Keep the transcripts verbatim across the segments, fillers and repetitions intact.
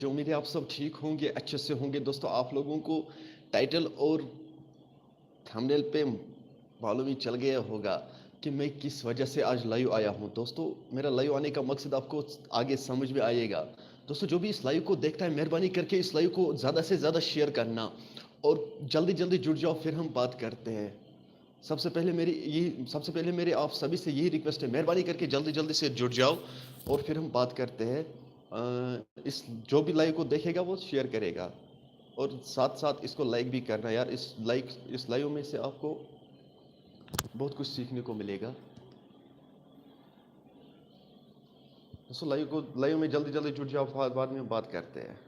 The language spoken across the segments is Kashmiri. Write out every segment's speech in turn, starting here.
तो उम्मीद है आप सब ठीक होंगे, अच्छे से होंगे। दोस्तों, आप लोगों को टाइटल और थंबनेल पे मालूम ही चल गया होगा कि मैं किस वजह से आज लाइव आया हूँ। दोस्तों, मेरा लाइव आने का मकसद आपको आगे समझ में आएगा। दोस्तों, जो भी इस लाइव को देखता है, मेहरबानी करके इस लाइव को ज़्यादा से ज़्यादा शेयर करना और जल्दी जल्दी जुड़ जाओ, फिर हम बात करते हैं। सबसे पहले मेरी यही सबसे पहले मेरी आप सभी से यही रिक्वेस्ट है, मेहरबानी करके जल्दी जल्दी से जुड़ जाओ और फिर हम बात करते हैं। अ, इस जो भी लाइव को देखेगा, वो शेयर करेगा और साथ साथ इसको लाइक भी करना यार। इस लाइक इस लाइव में से आपको बहुत कुछ सीखने को मिलेगा। दोस्तों, लाइव को लाइव में जल्दी जल्दी जुड़ जाओ, बाद बाद में बात करते हैं।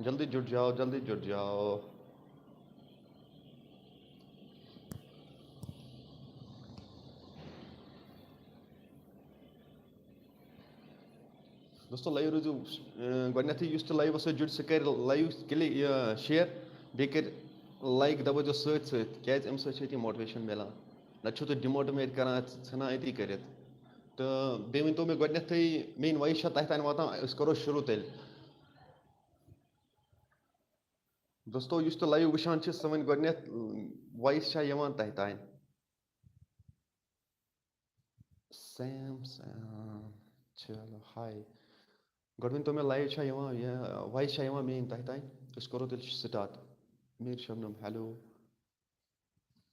जल्दी जुड़ जाओ, जल्दी जुड़ जाओ। دوستو، لایِو روٗزِو، اَ، گۄڈٕنٮ۪تھٕے یُس تہِ لایِوَس سۭتۍ جُڑِ، سُہ کَرِ لایِو کِلِک، یہِ شِیَر، بیٚیہِ کَرِ لایِک دَبٲوزیٚو سۭتۍ سۭتۍ، کیٛازِ اَمہِ سۭتۍ چھِ أتی موٹیویشَن مِلان، نَتہٕ چھُو تُہۍ ڈِموٹِویٹ کَران، ژھٕنان أتی کٔرِتھ۔ تہٕ بیٚیہِ ؤنۍ تو مےٚ گۄڈٕنٮ۪تھٕے، میٛٲنۍ وایِس چھا تۄہہِ تام واتان؟ أسۍ کَرو شروٗع تیٚلہِ۔ دوستو، یُس تہِ لایِو وٕچھان چھِ، سُہ وَنہِ گۄڈٕنٮ۪تھ، وایِس چھا یِوان تۄہہِ تام؟ Same, same. چلو، ہاے۔ گۄڈٕ ؤنۍ تو مےٚ، لایِو چھا یِوان، یہِ وایِس چھا یِوان میٛٲنۍ تۄہہِ تام؟ أسۍ کَرو تیٚلہِ سٹارٹ۔ میٖر شبنم، ہیلو۔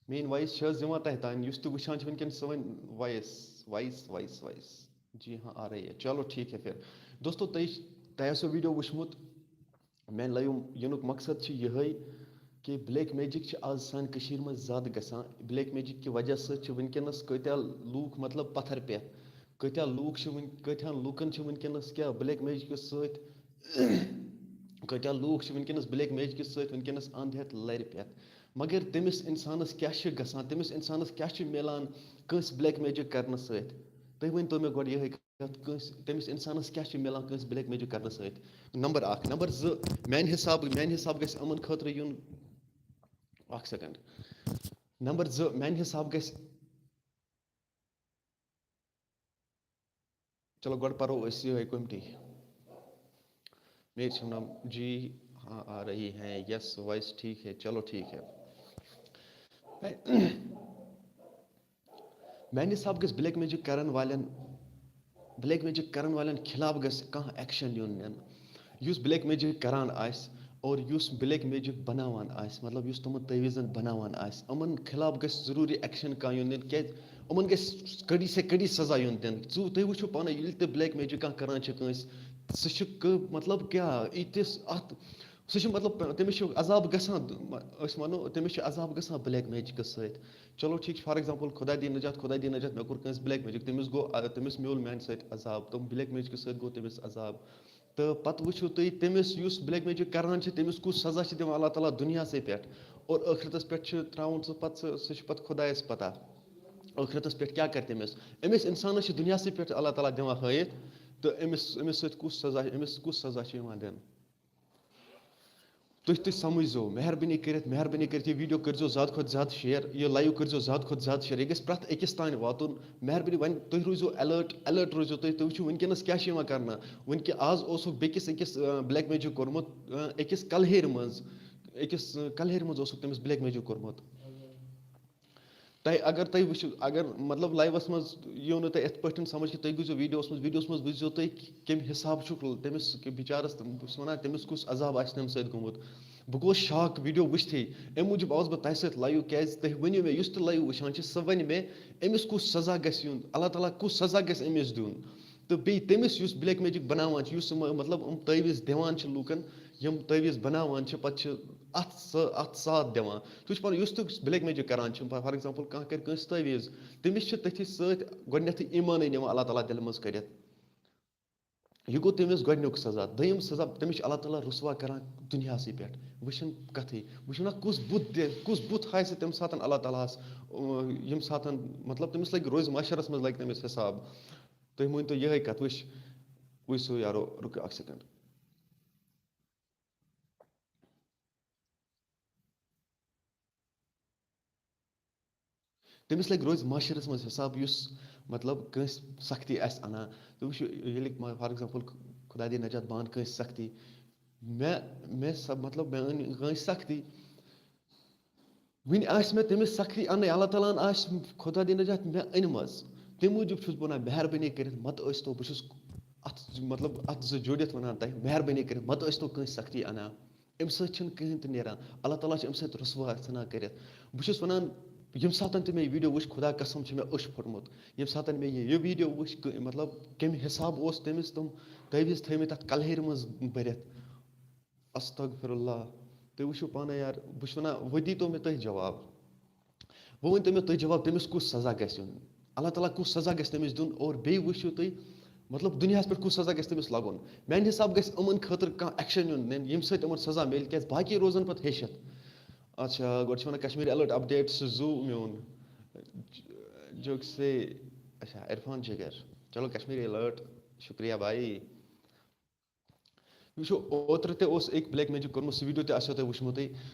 میٛٲنۍ وایِس چھِ حظ یِوان تۄہہِ تام؟ یُس تہِ وٕچھان چھِ وٕنکیٚن، سُہ وَنہِ وایِس، وایِس، وایِس، وایِس۔ جی ہاں، آ رہی ہے۔ چلو، ٹھیٖک ہے پھر۔ دوستو، تۄہہِ، تۄہہِ آسیو ویٖڈیو وٕچھمُت۔ میٛانہِ لایِو یِنُک مقصد چھُ یِہوٚے کہِ بلیک میجک چھِ آز سانہِ کٔشیٖرِ منٛز زیادٕ گژھان۔ بلیک میجک کہِ وجہ سۭتۍ چھِ وٕنکیٚنَس کۭتیٛاہ لوٗکھ، مطلب، پَتھَر پٮ۪تھ۔ کۭتیٛاہ لوٗکھ چھِ وٕنۍ-، کۭتیٛاہَن لوٗکَن چھِ وٕنکیٚنَس کیٛاہ بلیک میجکہِ سۭتۍ، کۭتیٛاہ لوٗکھ چھِ وٕنکیٚنَس بلیک میجکہِ سۭتۍ وٕنکیٚنَس اَنٛد ہٮ۪تھ لَرِ پٮ۪تھ۔ مگر تٔمِس اِنسانَس کیٛاہ چھِ گژھان؟ تٔمِس اِنسانَس کیٛاہ چھِ مِلان کٲنٛسہِ بلیک میجک کَرنہٕ سۭتۍ؟ تُہۍ ؤنۍ تو مےٚ گۄڈٕ یِہوٚے کَتھ، کٲنٛسہِ، تٔمِس اِنسانَس کیٛاہ چھِ مِلان کٲنٛسہِ بلیک میجک کَرنہٕ سۭتۍ؟ نمبر اَکھ۔ نمبر زٕ، میٛانہِ حِسابہٕ، میٛانہِ حِسابہٕ گژھِ یِمَن خٲطرٕ یُن، اَکھ سیکنڈ۔ نمبر زٕ، میٛانہِ حِسابہٕ گژھِ، چلو گۄڈٕ پَرو أسۍ یِہوٚے کومٹی۔ میری چھِ وَنان، جی ہاں، آ رہی ہیں، یس، وائس ٹھیک ہے، چلو ٹھیک ہے۔ میٛانہِ حِساب گژھِ بلیک میجک کرن والٮ۪ن، بلیک میجک کرن والٮ۪ن خلاف گژھِ کانٛہہ ایکشن یُن نِنہٕ۔ یُس بلیک میجک کران آسہِ اور یُس بلیک میجک بناوان آسہِ، مطلب، یُس تِمن تعویٖذن بناوان آسہِ، یِمن خلاف گژھِ ضروٗری ایکشن کانٛہہ یُن نِنہٕ، کیٛازِ یِمن گژھِ کڑی سے کڑی سزا یُن دِنہٕ۔ ژٕ، تُہۍ وٕچھِو پانے، ییٚلہِ تہِ بلیک میجک کانٛہہ کران چھِ کٲنٛسہِ، سُہ چھُ کٲ-، مطلب، کیٛاہ ییٖتِس اَتھ سُہ چھُ، مطلب، تٔمِس چھُ عذاب گژھان، أسۍ وَنو، تٔمِس چھُ عذاب گژھان بلیک میجکس سۭتۍ۔ چلو، ٹھیٖک چھُ، فار ایگزامپل، خدا دی نجات، خدا دی نجات، مےٚ کوٚر کٲنٛسہِ بلیک میجک، تٔمِس گوٚو، آ، تٔمِس میوٗل میانہِ سۭتۍ عذاب، تِم بلیک میجکس سۭتۍ گوٚو تٔمِس عذاب۔ تہٕ پتہٕ وٕچھِو تُہۍ، تٔمِس یُس بلیک میجک کران چھِ، تٔمِس کُس سزا چھِ دِوان اللہ تعالیٰ دُنیاہسٕے پٮ۪ٹھ، اور ٲخرتس پٮ۪ٹھ چھِ تراوُن سُہ پتہٕ، سُہ، سُہ چھُ پتہٕ خدایس پتہ، ٲخرتس پٮ۪ٹھ کیٛاہ کرِ تٔمِس۔ أمِس انسانس چھِ دُنیاہسٕے پٮ۪ٹھ اللہ تعالیٰ دِوان ہٲیِتھ، تہٕ أمِس، أمِس سۭتۍ کُس سزا، أمِس کُس سزا چھُ یِوان دِنہٕ؟ تُہۍ، تُہۍ سمجھزیو، مہربٲنی کٔرِتھ، مہربٲنی کٔرِتھ یہِ ویٖڈیو کٔرۍزیو زیادٕ کھۄتہٕ زیادٕ شیئر، یہِ لایِو کٔرۍزیو زیادٕ کھۄتہٕ زیادٕ شیئر، یہِ گژھِ پرٛٮ۪تھ أکِس تام واتُن۔ مہربٲنی، وۄنۍ تُہۍ روٗزِو الرٹ، الرٹ روٗزِو تُہۍ، تُہۍ وٕچھِو وٕنکیٚنَس کیٛاہ چھِ یِوان کرنہٕ۔ وٕنکہِ آز اوسُکھ بیٚکِس أکِس، آ، بلیک میجک کوٚرمُت، آ، أکِس کلہیرِ منٛز، أکِس، آ، کلہیرِ منٛز اوسُکھ تٔمِس بلیک میجک کوٚرمُت۔ تۄہہِ، اگر تُہۍ وٕچھِو، اگر، مطلب، لایوَس منٛز یِیو نہٕ تۄہہِ یِتھ پٲٹھۍ سمجھ کہِ تُہۍ گٔژھِو ویٖڈیوَس منٛز، ویٖڈیوَس منٛز وٕچھزیو تُہۍ کہِ کَمہِ حِساب چھُکھ تٔمِس، کہِ بِچارَس، تہٕ بہٕ چھُس وَنان، تٔمِس کُس عذاب آسہِ تَمہِ سۭتۍ گوٚمُت۔ بہٕ گوٚوُس شاک ویٖڈیو وٕچھتھٕے، اَمہِ موٗجوٗب آوُس بہٕ تۄہہِ سۭتۍ لایِو، کیٛازِ تُہۍ ؤنِو مےٚ، یُس تہِ لایِو وٕچھان چھِ، سُہ وَنہِ مےٚ، أمِس کُس سزا گژھِ یُن، اللہ تعالیٰ کُس سزا گژھِ أمِس دیُن۔ تہٕ بیٚیہِ تٔمِس، یُس بلیک میجک بناوان چھُ، یُس یِم، مطلب، یِم تعویٖذ دِوان چھِ لوٗکَن، یِم تعویٖذ بناوان چھِ، پَتہٕ چھِ اَتھ سہ-، اَتھ ساتھ دِوان۔ تُہۍ چھِو پانہٕ، یُس تہِ بلیک میجک کران چھِ، فار ایگزامپل، کانٛہہ کرِ کٲنٛسہِ تعویٖذ، تٔمِس چھِ تٔتھی سۭتۍ گۄڈٕنٮ۪تھٕے ایٖمانٕے نِوان اللہ تعالیٰ دِلہِ منٛز کٔڑِتھ۔ یہِ گوٚو تٔمِس گۄڈٕنیُک سزا۔ دوٚیِم سزا، تٔمِس چھِ اللہ تعالیٰ رُسوا کران دُنیاہسٕے پٮ۪ٹھ۔ وٕچھِن کَتھٕے، وٕچھِن نا کُس بُتھ دِ-، کُس بُتھ ہاوِ سُہ تَمہِ ساتہٕ اللہ تعالیٰ ہَس، اۭں، ییٚمہِ ساتہٕ، مطلب، تٔمِس لَگہِ روزِ محشرَس منٛز لَگہِ تٔمِس حِساب۔ تُہۍ مٲنۍ تو یِہوٚے کَتھ، وٕچھ، وٕچھ سُہ یارو، رُکِو اَکھ سیکنڈ۔ تٔمِس لَگہِ روزِ محشرَس منٛز حِساب، یُس، مطلب، کٲنٛسہِ سختی آسہِ اَنان۔ تُہۍ وٕچھِو، ییٚلہِ، فار ایگزامپل، خۄدا دی نجات، بہٕ اَنہٕ کٲنٛسہِ سختی، مےٚ مےٚ سا مطلب مےٚ أنۍ کٲنٛسہِ سختی۔ وٕنہِ آسہِ مےٚ تٔمِس سختی اَنٕنۍ، اللہ تعالیٰ ہَن آسہِ خۄدا دِیِن نجات مےٚ أنمٕژ۔ تَمہِ موٗجوٗب چھُس بہٕ وَنان، مہربٲنی کٔرِتھ مَتہٕ ٲسۍتو، بہٕ چھُس اَتھ مطلب اَتھ زٕ جُڑِتھ وَنان تۄہہِ، مہربٲنی کٔرِتھ مَتہٕ ٲسۍتو کٲنٛسہِ سختی اَنان۔ اَمہِ سۭتۍ چھُنہٕ کٕہٕنۍ تہِ نیران۔ اللہ تعالیٰ چھُ اَمہِ سۭتۍ رُسوا ژھٕنان کٔرِتھ۔ بہٕ چھُس وَنان، ییٚمہِ ساتَن تہِ مےٚ یہِ video وٕچھ، خۄدا قسم چھُ مےٚ اوٚش پھوٚٹمُت۔ ییٚمہِ ساتَن مےٚ یہِ یہِ video وٕچھ، کہِ مطلب کَمہِ حِساب اوس تٔمِس تِم تٲویٖز تھٲومٕتۍ تَتھ کَلہیرِ منٛز بٔرِتھ۔ استغفر اللہ۔ تُہۍ وٕچھِو پانَے یار، بہٕ چھُس وَنان، وۄنۍ دیٖتو مےٚ تُہۍ جواب۔ وۄنۍ ؤنۍ تو مےٚ تُہۍ جواب، تٔمِس کُس سزا گژھِ یُن؟ اللہ تعالیٰ کُس سزا گژھِ تٔمِس دیُن؟ اور بیٚیہِ وٕچھِو تُہۍ، مطلب، دُنیاہَس پٮ۪ٹھ کُس سزا گژھِ تٔمِس لَگُن؟ میٛانہِ حساب گژھِ یِمَن خٲطرٕ کانٛہہ action یُن نِنہٕ، ییٚمہِ سۭتۍ یِمَن سزا میلہِ، کیٛازِ باقٕے روزَن پَتہٕ ہیٚچھِتھ۔ اچھا، گۄڈٕ چھِ وَنان کشمیٖری alert updates زُو میون۔ جوک سے، اچھا، عرفان جگر۔ چلو، کشمیٖری alert، شُکریہ بھائی۔ وٕچھِو، اوترٕ تہِ اوس أکۍ black magic کوٚرمُت، سُہ video تہِ آسیو تۄہہِ وٕچھمُتٕے۔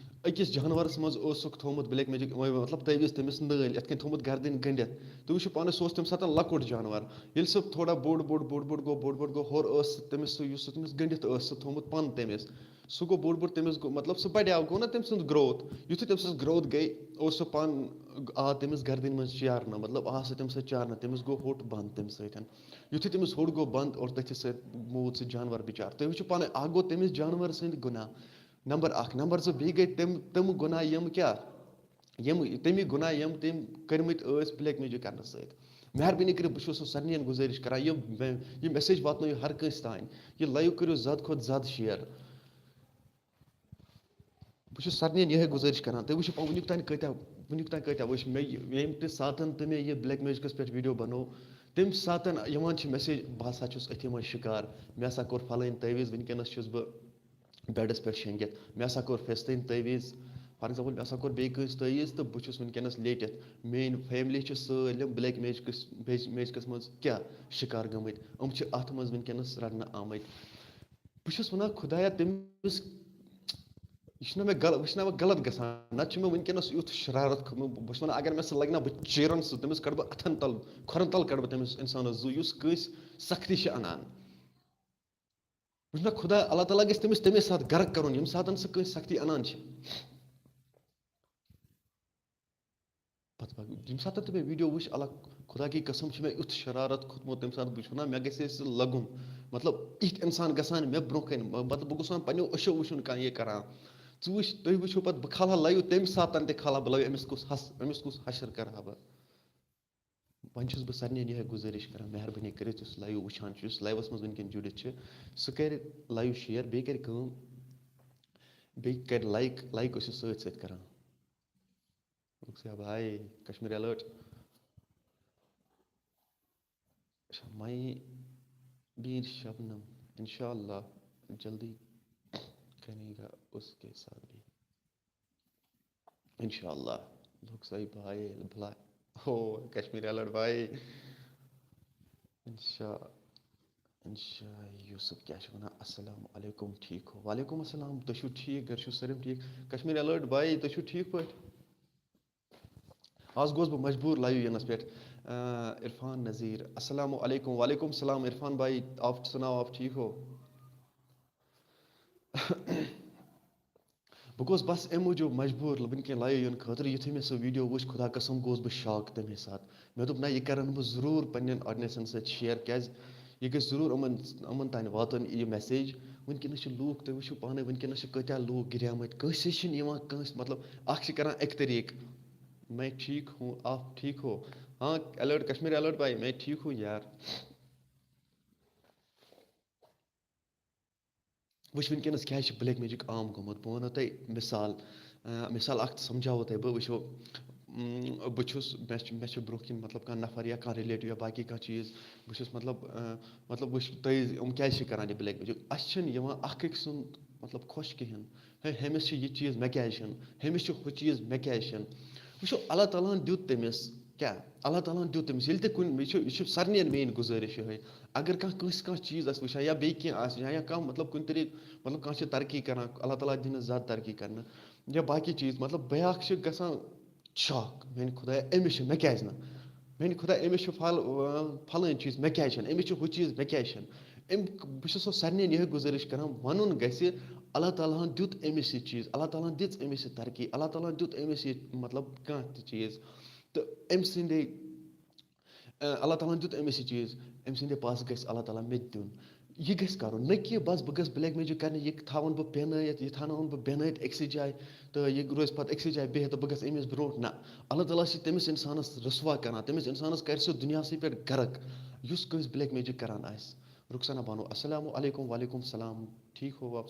أکِس جانوَرَس منٛز اوسُکھ تھوٚومُت black magic، مطلب، تٲویٖز تٔمِس نٲلۍ، یِتھ کٔنۍ تھوٚومُت گردِنۍ گٔنٛڈِتھ۔ تُہۍ وٕچھِو پانَس، سُہ اوس تَمہِ ساتہٕ لۄکُٹ جانوَر۔ ییٚلہِ سُہ تھوڑا بوٚڑ، بوٚڑ، بوٚڑ، بوٚڑ گوٚو، بوٚڑ، بوٚڑ گوٚو، ہورٕ ٲس سُہ تٔمِس سُہ، یُس سُہ تٔمِس گٔنٛڈِتھ ٲس، سُہ تھوٚومُت پَن تٔمِس۔ سُہ گوٚو بوٚڑ، بوٚڑ، تٔمِس گوٚو، مطلب، سُہ بَڑیو، گوٚو نہ تٔمۍ سٕنٛز growth۔ یُتھُے تٔمۍ سٕنٛز growth گٔے، اوس سُہ پَن، آو تٔمِس گردِنۍ منٛز چیرنہٕ، مطلب، آو سُہ تَمہِ سۭتۍ چیرنہٕ، تٔمِس گوٚو ہوٚٹ بنٛد تَمہِ سۭتۍ۔ یُتھُے تٔمِس ہوٚٹ گوٚو بنٛد اور تٔتھِس سۭتۍ موٗد سُہ جانوَر بِچار۔ تُہۍ وٕچھِو پانَے، اَکھ گوٚو تٔمِس جانوَر سٕنٛدۍ گُناہ، نمبر اَکھ۔ نمبر زٕ، بیٚیہِ گٔے تِم، تِم گُناہ یِم کیٛاہ؟ یِم، تَمِکۍ گُناہ یِم تٔمۍ کٔرمٕتۍ ٲسۍ black magic کرنہٕ سۭتۍ۔ مہربٲنی کٔرِتھ، بہٕ چھُس سُہ سارنِیَن گُزٲرِش کران، یہِ مے-، یہِ message واتنٲیِو ہر کٲنٛسہِ تام۔ یہِ live کٔرِو زیادٕ کھۄتہٕ زیادٕ share۔ بہٕ چھُس سارنِیَن یِہوٚے گُزٲرِش کران، تُہۍ وٕچھِو پا-، وٕنیُک تام کۭتیٛاہ، وٕنیُک تام کۭتیٛاہ وٕچھ مےٚ یہِ، ییٚمہِ تہِ ساتَن تہٕ مےٚ یہِ black magicَس پٮ۪ٹھ video بنوو، تَمہِ ساتَن یِوان چھِ message، بہٕ ہسا چھُس أتھی منٛز شِکار، مےٚ ہسا کوٚر فلٲنۍ تٲویٖز، وٕنکیٚنَس چھُس بہٕ bedَس پٮ۪ٹھ شۄنٛگِتھ، مےٚ ہسا کوٚر فِستٲنۍ تٲویٖز، for example، مےٚ ہسا کوٚر بیٚیہِ کٲنٛسہِ تٲویٖز تہٕ بہٕ چھُس وٕنکیٚنَس لیٹِتھ۔ میٛٲنۍ family چھِ سٲلِم black magicَس، black magicَس منٛز کیٛاہ شِکار گٔمٕتۍ، یِم چھِ اَتھ منٛز وٕنکیٚنَس رَٹنہٕ آمٕتۍ۔ بہٕ چھُس وَنان، خۄدایا، تٔمِس، یہِ چھُنہ مےٚ غل-، وٕچھنہ مےٚ غلط گژھان؟ نَتہٕ چھُ مےٚ وٕنکیٚنَس یُتھ شرارت کھوٚتمُت، بہٕ چھُس وَنان، اگر مےٚ سُہ لَگہِ نہ، بہٕ چیرَن سُہ، تٔمِس کَڑٕ بہٕ اَتھَن تَل، کھۄرَن تَل کَڑٕ بہٕ تٔمِس اِنسانَس زُو، یُس کٲنٛسہِ سختی چھِ اَنان۔ وٕچھ نہ، خۄدا، اللہ تعالیٰ گژھِ تٔمِس تَمے ساتہٕ غرق کَرُن، ییٚمہِ ساتہٕ سُہ کٲنٛسہِ سختی اَنان چھِ۔ پتہٕ پکھ، ییٚمہِ ساتہٕ تہِ مےٚ video وٕچھ، اللہ، خۄدا کی قسم، چھِ مےٚ یُتھ شرارت کھوٚتمُت، تَمہِ ساتہٕ بہٕ چھُس وَنان، مےٚ گژھِ ہے سُہ لَگُن۔ مطلب، یِتھۍ اِنسان گژھان مےٚ برونٛہہ کَنہِ، مطلب، بہٕ گوٚژھ وَنان پنٛنیو أچھو وٕچھُن کانٛہہ یہِ کَران۔ ژٕ وٕچھ، تُہۍ وٕچھِو پَتہٕ، بہٕ کھالہٕ ہا live، تَمہِ ساتہٕ تہِ کھالہٕ ہا بہٕ live، أمِس کُس حس-، أمِس کُس حشر کَرٕ ہا بہٕ۔ وۄنۍ چھُس بہٕ سارنٕے یِہوٚے گُزٲرِش کَران، مہربٲنی کٔرِتھ، یُس live وٕچھان چھُ، یُس liveَس منٛز وٕنکٮ۪ن جُڑِتھ چھِ، سُہ کَرِ live share، بیٚیہِ کَرِ کٲم، بیٚیہِ کَرِ like، like ٲسِو سۭتۍ سۭتۍ کَران۔ رُخسیا بھائی، کشمیر alert۔ اچھا، مائی بیر شبنم، انشاءاللہ جلدی کرے گا اس کے ساتھ بھی۔ انشاءاللہ۔ رُخسیا بھائی، بھلا، ہو، کشمیر alert بھائی۔ انشاء، انشاء یوسف کیا چھُ وَنان؟ السلام علیکم، ٹھیک ہو؟ وعلیکم السلام، تُہۍ چھِو ٹھیک؟ گَرِ چھِو سٲلِم ٹھیک؟ کشمیر alert بھائی، تُہۍ چھِو ٹھیک پٲٹھۍ؟ آز گوس بہٕ مجبوٗر live یِنَس پٮ۪ٹھ۔ آ، عرفان نذیر، السلام علیکم۔ وعلیکم السلام عرفان بھائی، آپ سناؤ، آپ ٹھیک ہو؟ بہٕ گوس بس اَمہِ موٗجوٗب مجبوٗر وٕنکٮ۪ن live یِنہٕ خٲطرٕ، یُتھُے مےٚ سُہ video وٕچھ، خۄدا قسم گوس بہٕ shock تَمے ساتہٕ۔ مےٚ دوٚپ، نہ، یہِ کَرَن بہٕ ضروٗر پنٛنٮ۪ن audienceَن سۭتۍ share، کیٛازِ یہِ گژھِ ضروٗر یِمَن، یِمَن تام واتُن یہِ message۔ وٕنکٮ۪نَس چھِ لوٗکھ، تُہۍ وٕچھِو پانَے، وٕنکٮ۪نَس چھِ کۭتیٛاہ لوٗکھ گِریمٕتۍ، کٲنٛسے چھِنہٕ یِوان کٲنٛسہِ، مطلب، اَکھ چھِ کَران اَکہِ طریٖقہٕ، میں ٹھیک ہوں، آپ ٹھیک ہو؟ ہاں، alert، کشمیر alert بھائی، میں ٹھیک ہوں یار۔ وٕچھ، وٕنکیٚنَس کیٛازِ چھِ black magic عام گوٚمُت؟ بہٕ وَنو تۄہہِ مِثال، آ، مِثال اَکھ تہٕ سَمجھاوو تۄہہِ بہٕ۔ وٕچھو، م، بہٕ چھُس، مےٚ چھُ، مےٚ چھُ برونٛہہ کِنۍ، مطلب، کانٛہہ نفر یا کانٛہہ relative یا باقٕے کانٛہہ چیٖز، بہٕ چھُس، مطلب، آ، مطلب، وٕچھ تُہۍ یِم کیٛازِ چھِ کَران یہِ black magic؟ اَسہِ چھِنہٕ یِوان اَکھ أکۍ سُنٛد، مطلب، خۄش کِہیٖنۍ۔ ہے، ہُمِس چھِ یہِ چیٖز، مےٚ کیٛازِ چھِنہٕ؟ ہُمِس چھِ ہُہ چیٖز، مےٚ کیٛازِ چھِنہٕ؟ وٕچھو، اللہ تعالیٰ ہَن دیُت تٔمِس کیٛاہ؟ اللہ تعالیٰ ہَن دیُت تٔمِس، ییٚلہِ تہِ کُنہِ، یہِ چھُ، یہِ چھُ سارنِیَن میٛٲنۍ گُزٲرِش یِہوٚے، اگر کانٛہہ کٲنٛسہِ کانٛہہ چیٖز آسہِ وٕچھان یا بیٚیہِ کینٛہہ آسہِ وٕچھان یا کانٛہہ، مطلب، کُنہِ طریٖقہٕ، مطلب، کانٛہہ چھِ ترقی کَران، اللہ تعالیٰ دِنَس زیادٕ ترقی کَرنہٕ یا باقٕے چیٖز، مطلب، بیٛاکھ چھِ گژھان shock، میٛانہِ خۄدایا، أمِس چھِ، مےٚ کیٛازِ نہٕ؟ میٛانہِ خۄدایا، أمِس چھُ پھل-، پھلٲنۍ چیٖز، مےٚ کیٛازِ چھِنہٕ؟ أمِس چھُ ہُہ چیٖز، مےٚ کیٛازِ چھِنہٕ؟ أمۍ، بہٕ چھُسو سارنِیَن یِہوٚے گُزٲرِش کَران، وَنُن گژھِ، اللہ تعالیٰ ہن دیُت أمِس یہِ چیٖز، اللہ تعالیٰ ہن دِژ أمِس یہِ ترقی، اللہ تعالیٰ ہن دیُت أمِس یہِ، مطلب، کانٛہہ تہِ چیٖز۔ تہٕ أمۍ سٕنٛدے، اَ، اللہ تعالیٰ ہن دیُت أمِس یہِ چیٖز، أمۍ سٕنٛدے پاسہٕ گژھِ اللہ تعالیٰ مےٚ تہِ دیُن۔ یہِ گژھِ کَرُن، نہ کہِ بس بہٕ گژھٕ black magic کَرنہِ، یہِ تھاوَن بہٕ بیٚہنٲیِتھ، یہِ تھاوناوَن بہٕ بیٚہنٲیِتھ أکسٕے جایہِ، تہٕ یہِ روزِ پَتہٕ أکسٕے جایہِ بِہِتھ تہٕ بہٕ گژھٕ أمِس برونٛٹھ۔ نہ، اللہ تعالیٰ چھِ تٔمِس اِنسانَس رُسوا کَران، تٔمِس اِنسانَس کَرِ سُہ دُنیاہسٕے پٮ۪ٹھ غرق، یُس کٲنٛسہِ black magic کَران آسہِ۔ رخسانہ بانو، السلام علیکم۔ وعلیکم السلام، ٹھیٖک ہو آپ؟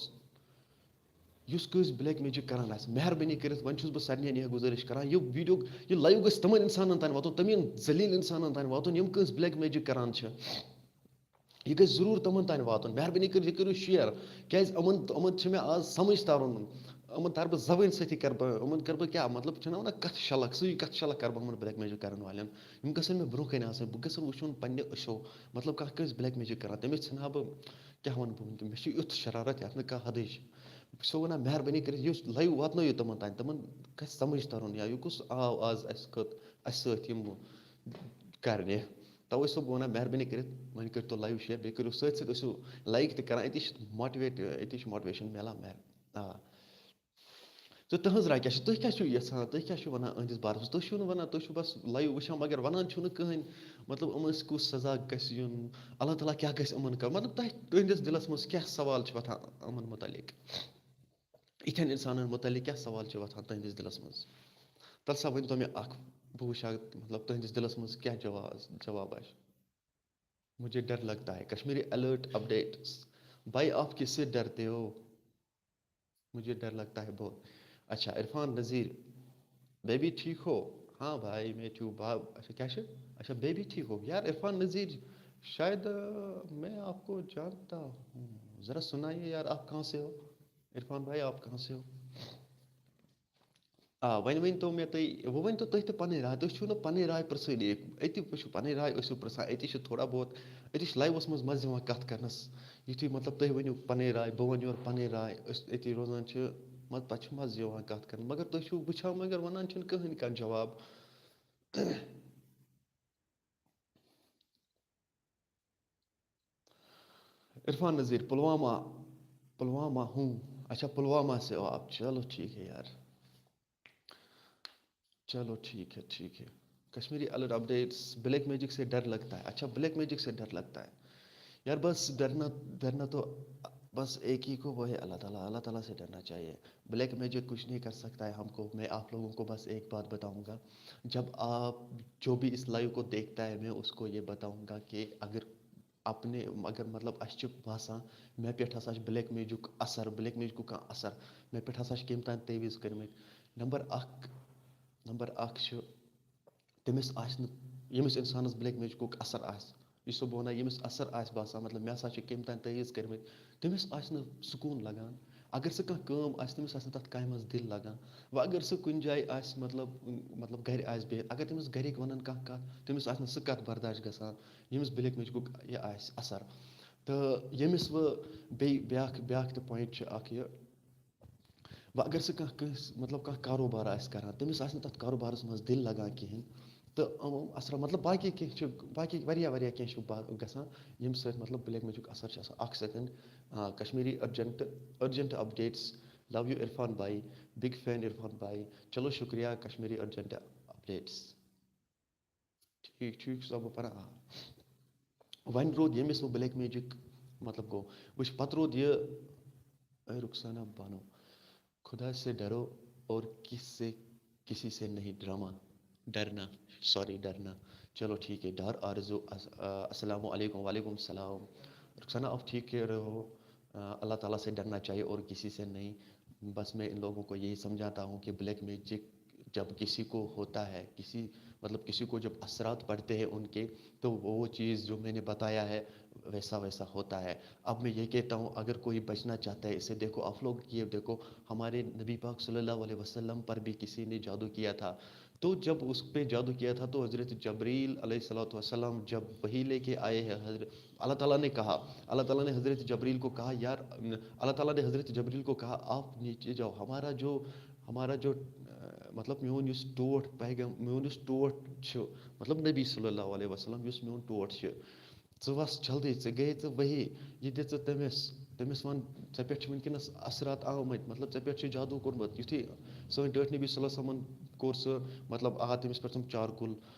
یُس کٲنٛسہِ black magic کَران آسہِ، مہربٲنی کٔرِتھ، وۄنۍ چھُس بہٕ سارنٕے یہِ گُزٲرِش کَران، یہِ video، یہِ live گژھِ تِمَن اِنسانَن تام واتُن، تِمَن ذلیٖل اِنسانَن تام واتُن، یِم کٲنٛسہِ black magic کَران چھِ۔ یہِ گژھِ ضروٗر تِمَن تام واتُن۔ مہربٲنی کٔرِتھ، یہِ کٔرِو share۔ کیٛازِ یِمَن، یِمَن چھِ مےٚ آز سَمٕجھ تَرُن۔ یِمَن تَرٕ بہٕ زَبٲنۍ سۭتی کَرٕ بہٕ، یِمَن کَرٕ بہٕ کیٛاہ؟ مطلب، چھِنہ وَنان، کَتھٕ شَلَکھ، سُے کَتھٕ شَلَکھ کَرٕ بہٕ یِمَن black magic کَرَن والٮ۪ن۔ یِم گژھن مےٚ برونٛہہ کَنہِ آسٕنۍ، بہٕ گژھٕ وٕچھُن پنٛنہِ أچھو، مطلب، کانٛہہ کٲنٛسہِ black magic کَران، تٔمِس ژھٕنہٕ ہا بہٕ، کیٛاہ وَنہٕ بہٕ وٕنکٮ۪ن، مےٚ چھِ یُتھ شرارت یَتھ نہٕ کانٛہہ حدٕے چھِ۔ بہٕ چھُسو وَنان، مہربٲنی کٔرِتھ، یُس live واتنٲیِو تِمَن تام، تِمَن گژھِ سَمٕجھ تَرُن، یا یہِ کُس آو آز اَسہِ خٲط-، اَسہِ سۭتۍ یِم کَرنہِ۔ تَوَے چھُسو بہٕ وَنان، مہربٲنی کٔرِتھ وۄنۍ کٔرۍتو live share، بیٚیہِ کٔرِو سۭتۍ سۭتۍ ٲسِو like تہِ کَران، أتی چھِ motivate، أتی چھِ motivation مِلان، مہر-، آ۔ تہٕ تُہٕنٛز راے کیٛاہ چھِ؟ تُہۍ کیٛاہ چھِو یَژھان؟ تُہۍ کیٛاہ چھِو وَنان أہٕنٛدِس بارَس منٛز؟ تُہۍ چھِو نہٕ وَنان، تُہۍ چھِو بَس live وٕچھان، مگر وَنان چھِو نہٕ کٕہٕنۍ، مطلب، یِمَن کُس سزا گژھِ یُن، اللہ تعالیٰ کیٛاہ گژھِ یِمَن کَرُن؟ مطلب، تۄہہِ، تُہٕنٛدِس دِلَس منٛز کیٛاہ سوال چھِ وۄتھان یِمَن مُتعلِق؟ یِتھٮ۪ن اِنسانَن مُتعلِق کیٛاہ سوال چھِ وۄتھان تُہٕنٛدِس دِلَس منٛز؟ تَلہٕ سا ؤنۍ تو مےٚ اَکھ، بہٕ وٕچھِ ہا، مطلب، تُہٕنٛدِس دِلَس منٛز کیٛاہ جواز-، جواب آسہِ۔ مجھے ڈر لگتا ہے۔ Kashmiri alert updates. بھائی، آپ کس سے ڈرتے ہو؟ مجھے ڈر لگتا ہے بہت۔ اچھا، عرفان نذیر، بیبی ٹھیک ہو؟ ہاں بھائی، میں ٹھیک ہوں۔ با-، اچھا، کیا شے؟ اچھا، بیبی ٹھیک ہو؟ یار، عرفان نذیر، شاید، آ، میں آپ کو جانتا ہوں۔ ذرا سنائیے یار، آپ کہاں سے ہو؟ عرفان بھائی، آپ کہاں سے ہو؟ آ، وۄنۍ ؤنۍ تو مےٚ تُہۍ، وۄنۍ ؤنۍ تو تُہۍ تہِ پَنٕنۍ راے۔ تُہۍ چھِو نہٕ پَنٕنۍ راے پرٛژھٲنی۔ أتی وٕچھِو، پَنٕنۍ راے ٲسِو پرٛژھان، أتی چھِ تھوڑا بہت، أتی چھِ live-س منٛز مَزٕ یِوان کَتھ کَرنَس۔ یُتھُے، مطلب، تُہۍ ؤنِو پَنٕنۍ راے، بہٕ وَنہٕ یورٕ پَنٕنۍ راے، أسۍ أتی روزان چھِ، مطلب، پَتہٕ چھُ مَزٕ یِوان کَتھ کَرنَس۔ مگر تُہۍ چھِو وٕچھان، مگر وَنان چھِنہٕ کٕہٕنۍ کانٛہہ جواب۔ عرفان نذیر، پلوامہ، پلوامہ ہوں۔ اچھا، پلوامہ سے ہو آپ۔ چلو، ٹھیک ہے یار۔ چلو، ٹھیک ہے، ٹھیک ہے۔ Kashmiri alert updates, black magic سے ڈر لگتا ہے۔ اچھا، بلیک میجک سے ڈر لگتا ہے۔ یار، بس ڈرنا، ڈرنا تو بس ایک ہی کو، وہ ہے اللہ تعالیٰ۔ اللہ تعالیٰ سے ڈرنا چاہیے۔ بلیک میجک کچھ نہیں کر سکتا ہے ہم کو۔ میں آپ لوگوں کو بس ایک بات بتاؤں گا، جب آپ، جو بھی اس لائیو کو دیکھتا ہے، میں اس کو یہ بتاؤں گا کہ اگر اپنے، اگر مطلب اَسہِ چھِ باسان مےٚ پٮ۪ٹھ ہسا چھِ بلیک میجک اثر، بلیک میجکُک کانٛہہ اثر، مےٚ پٮ۪ٹھ ہسا چھِ کٔمۍ تام تعویٖذ کٔرمٕتۍ۔ نمبر اکھ، نمبر اکھ چھُ، تٔمِس آسہِ نہٕ، ییٚمِس اِنسانَس بلیک میجکُک اثر آسہِ، یُس سُہ بہٕ وَنان، ییٚمِس اثر آسہِ باسان، مطلب، مےٚ ہسا چھِ کٔمۍ تام تعویٖذ کٔرمٕتۍ، تٔمِس آسہِ نہٕ سکوٗن لگان۔ اگر سُہ کانٛہہ کٲم آسہِ، تٔمِس آسہِ نہٕ تَتھ کامہِ منٛز دِل لگان۔ وۄنۍ اگر سُہ کُنہِ جایہِ آسہِ، مطلب، مطلب، گرِ آسہِ بِہِتھ، اگر تٔمِس گرِکۍ وَنن کانٛہہ کَتھ، تٔمِس آسہِ نہٕ سُہ کَتھ برداش گژھان، ییٚمِس بلیک میجکُک یہِ آسہِ اثر۔ تہٕ ییٚمِس وۄنۍ بیٚیہِ بیٛاکھ، بیٛاکھ تہِ point چھُ اَکھ یہِ، وۄنۍ اگر سُہ کانٛہہ، کٲنٛسہِ، مطلب، کانٛہہ کاروبار آسہِ کران، تٔمِس آسہِ نہٕ تَتھ کاروبارَس منٛز دِل لگان کِہیٖنۍ، تہٕ یِم، یِم اثرات، مطلب، باقٕے کینٛہہ چھِ، باقٕے واریاہ، واریاہ کینٛہہ چھِ با-، گژھان، ییٚمہِ سۭتۍ، مطلب، بلیک میجک اثر چھُ آسان۔ اکھ second، آ، Kashmiri urgent، urgent updates، love you Irfan بھائی، big fan عرفان بھائی۔ چلو، شکریہ کشمیری urgent updates۔ ٹھیٖک، ٹھیٖک چھُسا بہٕ پَران؟ آ۔ وۄنۍ روٗد ییٚمِس وۄنۍ بلیک میجک، مطلب، گوٚو، وٕچھ، پَتہٕ روٗد یہِ، اے رخسانہ بانو، خدا سے ڈرو اور کس سے، کسی سے نہیں ڈراما، ڈرنا، sorry، ڈرنا۔ چلو، ٹھیٖک ہے، ڈار آرزو، اس-، آ، السلام علیکم۔ وعلیکم السلام۔ رخسانہ، آپ ٹھیک کہہ رہے ہو، آ، اللہ تعالیٰ سے ڈرنا چاہیے اور کسی سے نہیں۔ بس میں ان لوگوں کو یہی سمجھاتا ہوں کہ بلیک میجک جب کسی کو ہوتا ہے، کسی، مطلب، کسی کو جب اثرات پڑتے ہیں ان کے، تو وہ، وہ چیز جو میں نے بتایا ہے، ویسا ویسا ہوتا ہے۔ اب میں یہ کہتا ہوں، اگر کوئی بچنا چاہتا ہے اس سے، دیکھو آپ لوگ، یہ دیکھو، ہمارے نبی پاک صلی اللہ علیہ وسلم پر بھی کسی نے جادو کیا تھا، تو جب اس پہ جادو کیا تھا تو حضرت جبریل علیہ الصلوۃ والسلام جب وحی لے کے آئے ہیں، حضرت، اللہ تعالیٰ نے کہا، اللہ تعالیٰ نے حضرت جبریل کو کہا، یار، اللہ تعالیٰ نے حضرت جبریل کو کہا، آپ نیچے جاؤ، ہمارا جو، ہمارا جو، آ، مطلب، میون یُس ٹوٹھ پیغم-، میون یُس ٹوٹھ چھُ، مطلب، نبی صلی اللہ علیہ وسلم یُس میون ٹوٹھ چھُ، ژٕ وَس جلدی، ژےٚ گٔیے ژےٚ وحی، یہِ دِ ژٕ تٔمِس، تٔمِس وَن، ژےٚ پٮ۪ٹھ چھِ وٕنکیٚنَس اثرات آمٕتۍ، مطلب، ژےٚ پٮ۪ٹھ چھِ جادوٗ کوٚرمُت۔ یُتھُے سٲنۍ ٹٲٹھۍ نبی صلی اللہ علیہ وسلمَن کوٚر سُہ، مطلب، آو تٔمِس پٮ۪ٹھ تِم چارکُل،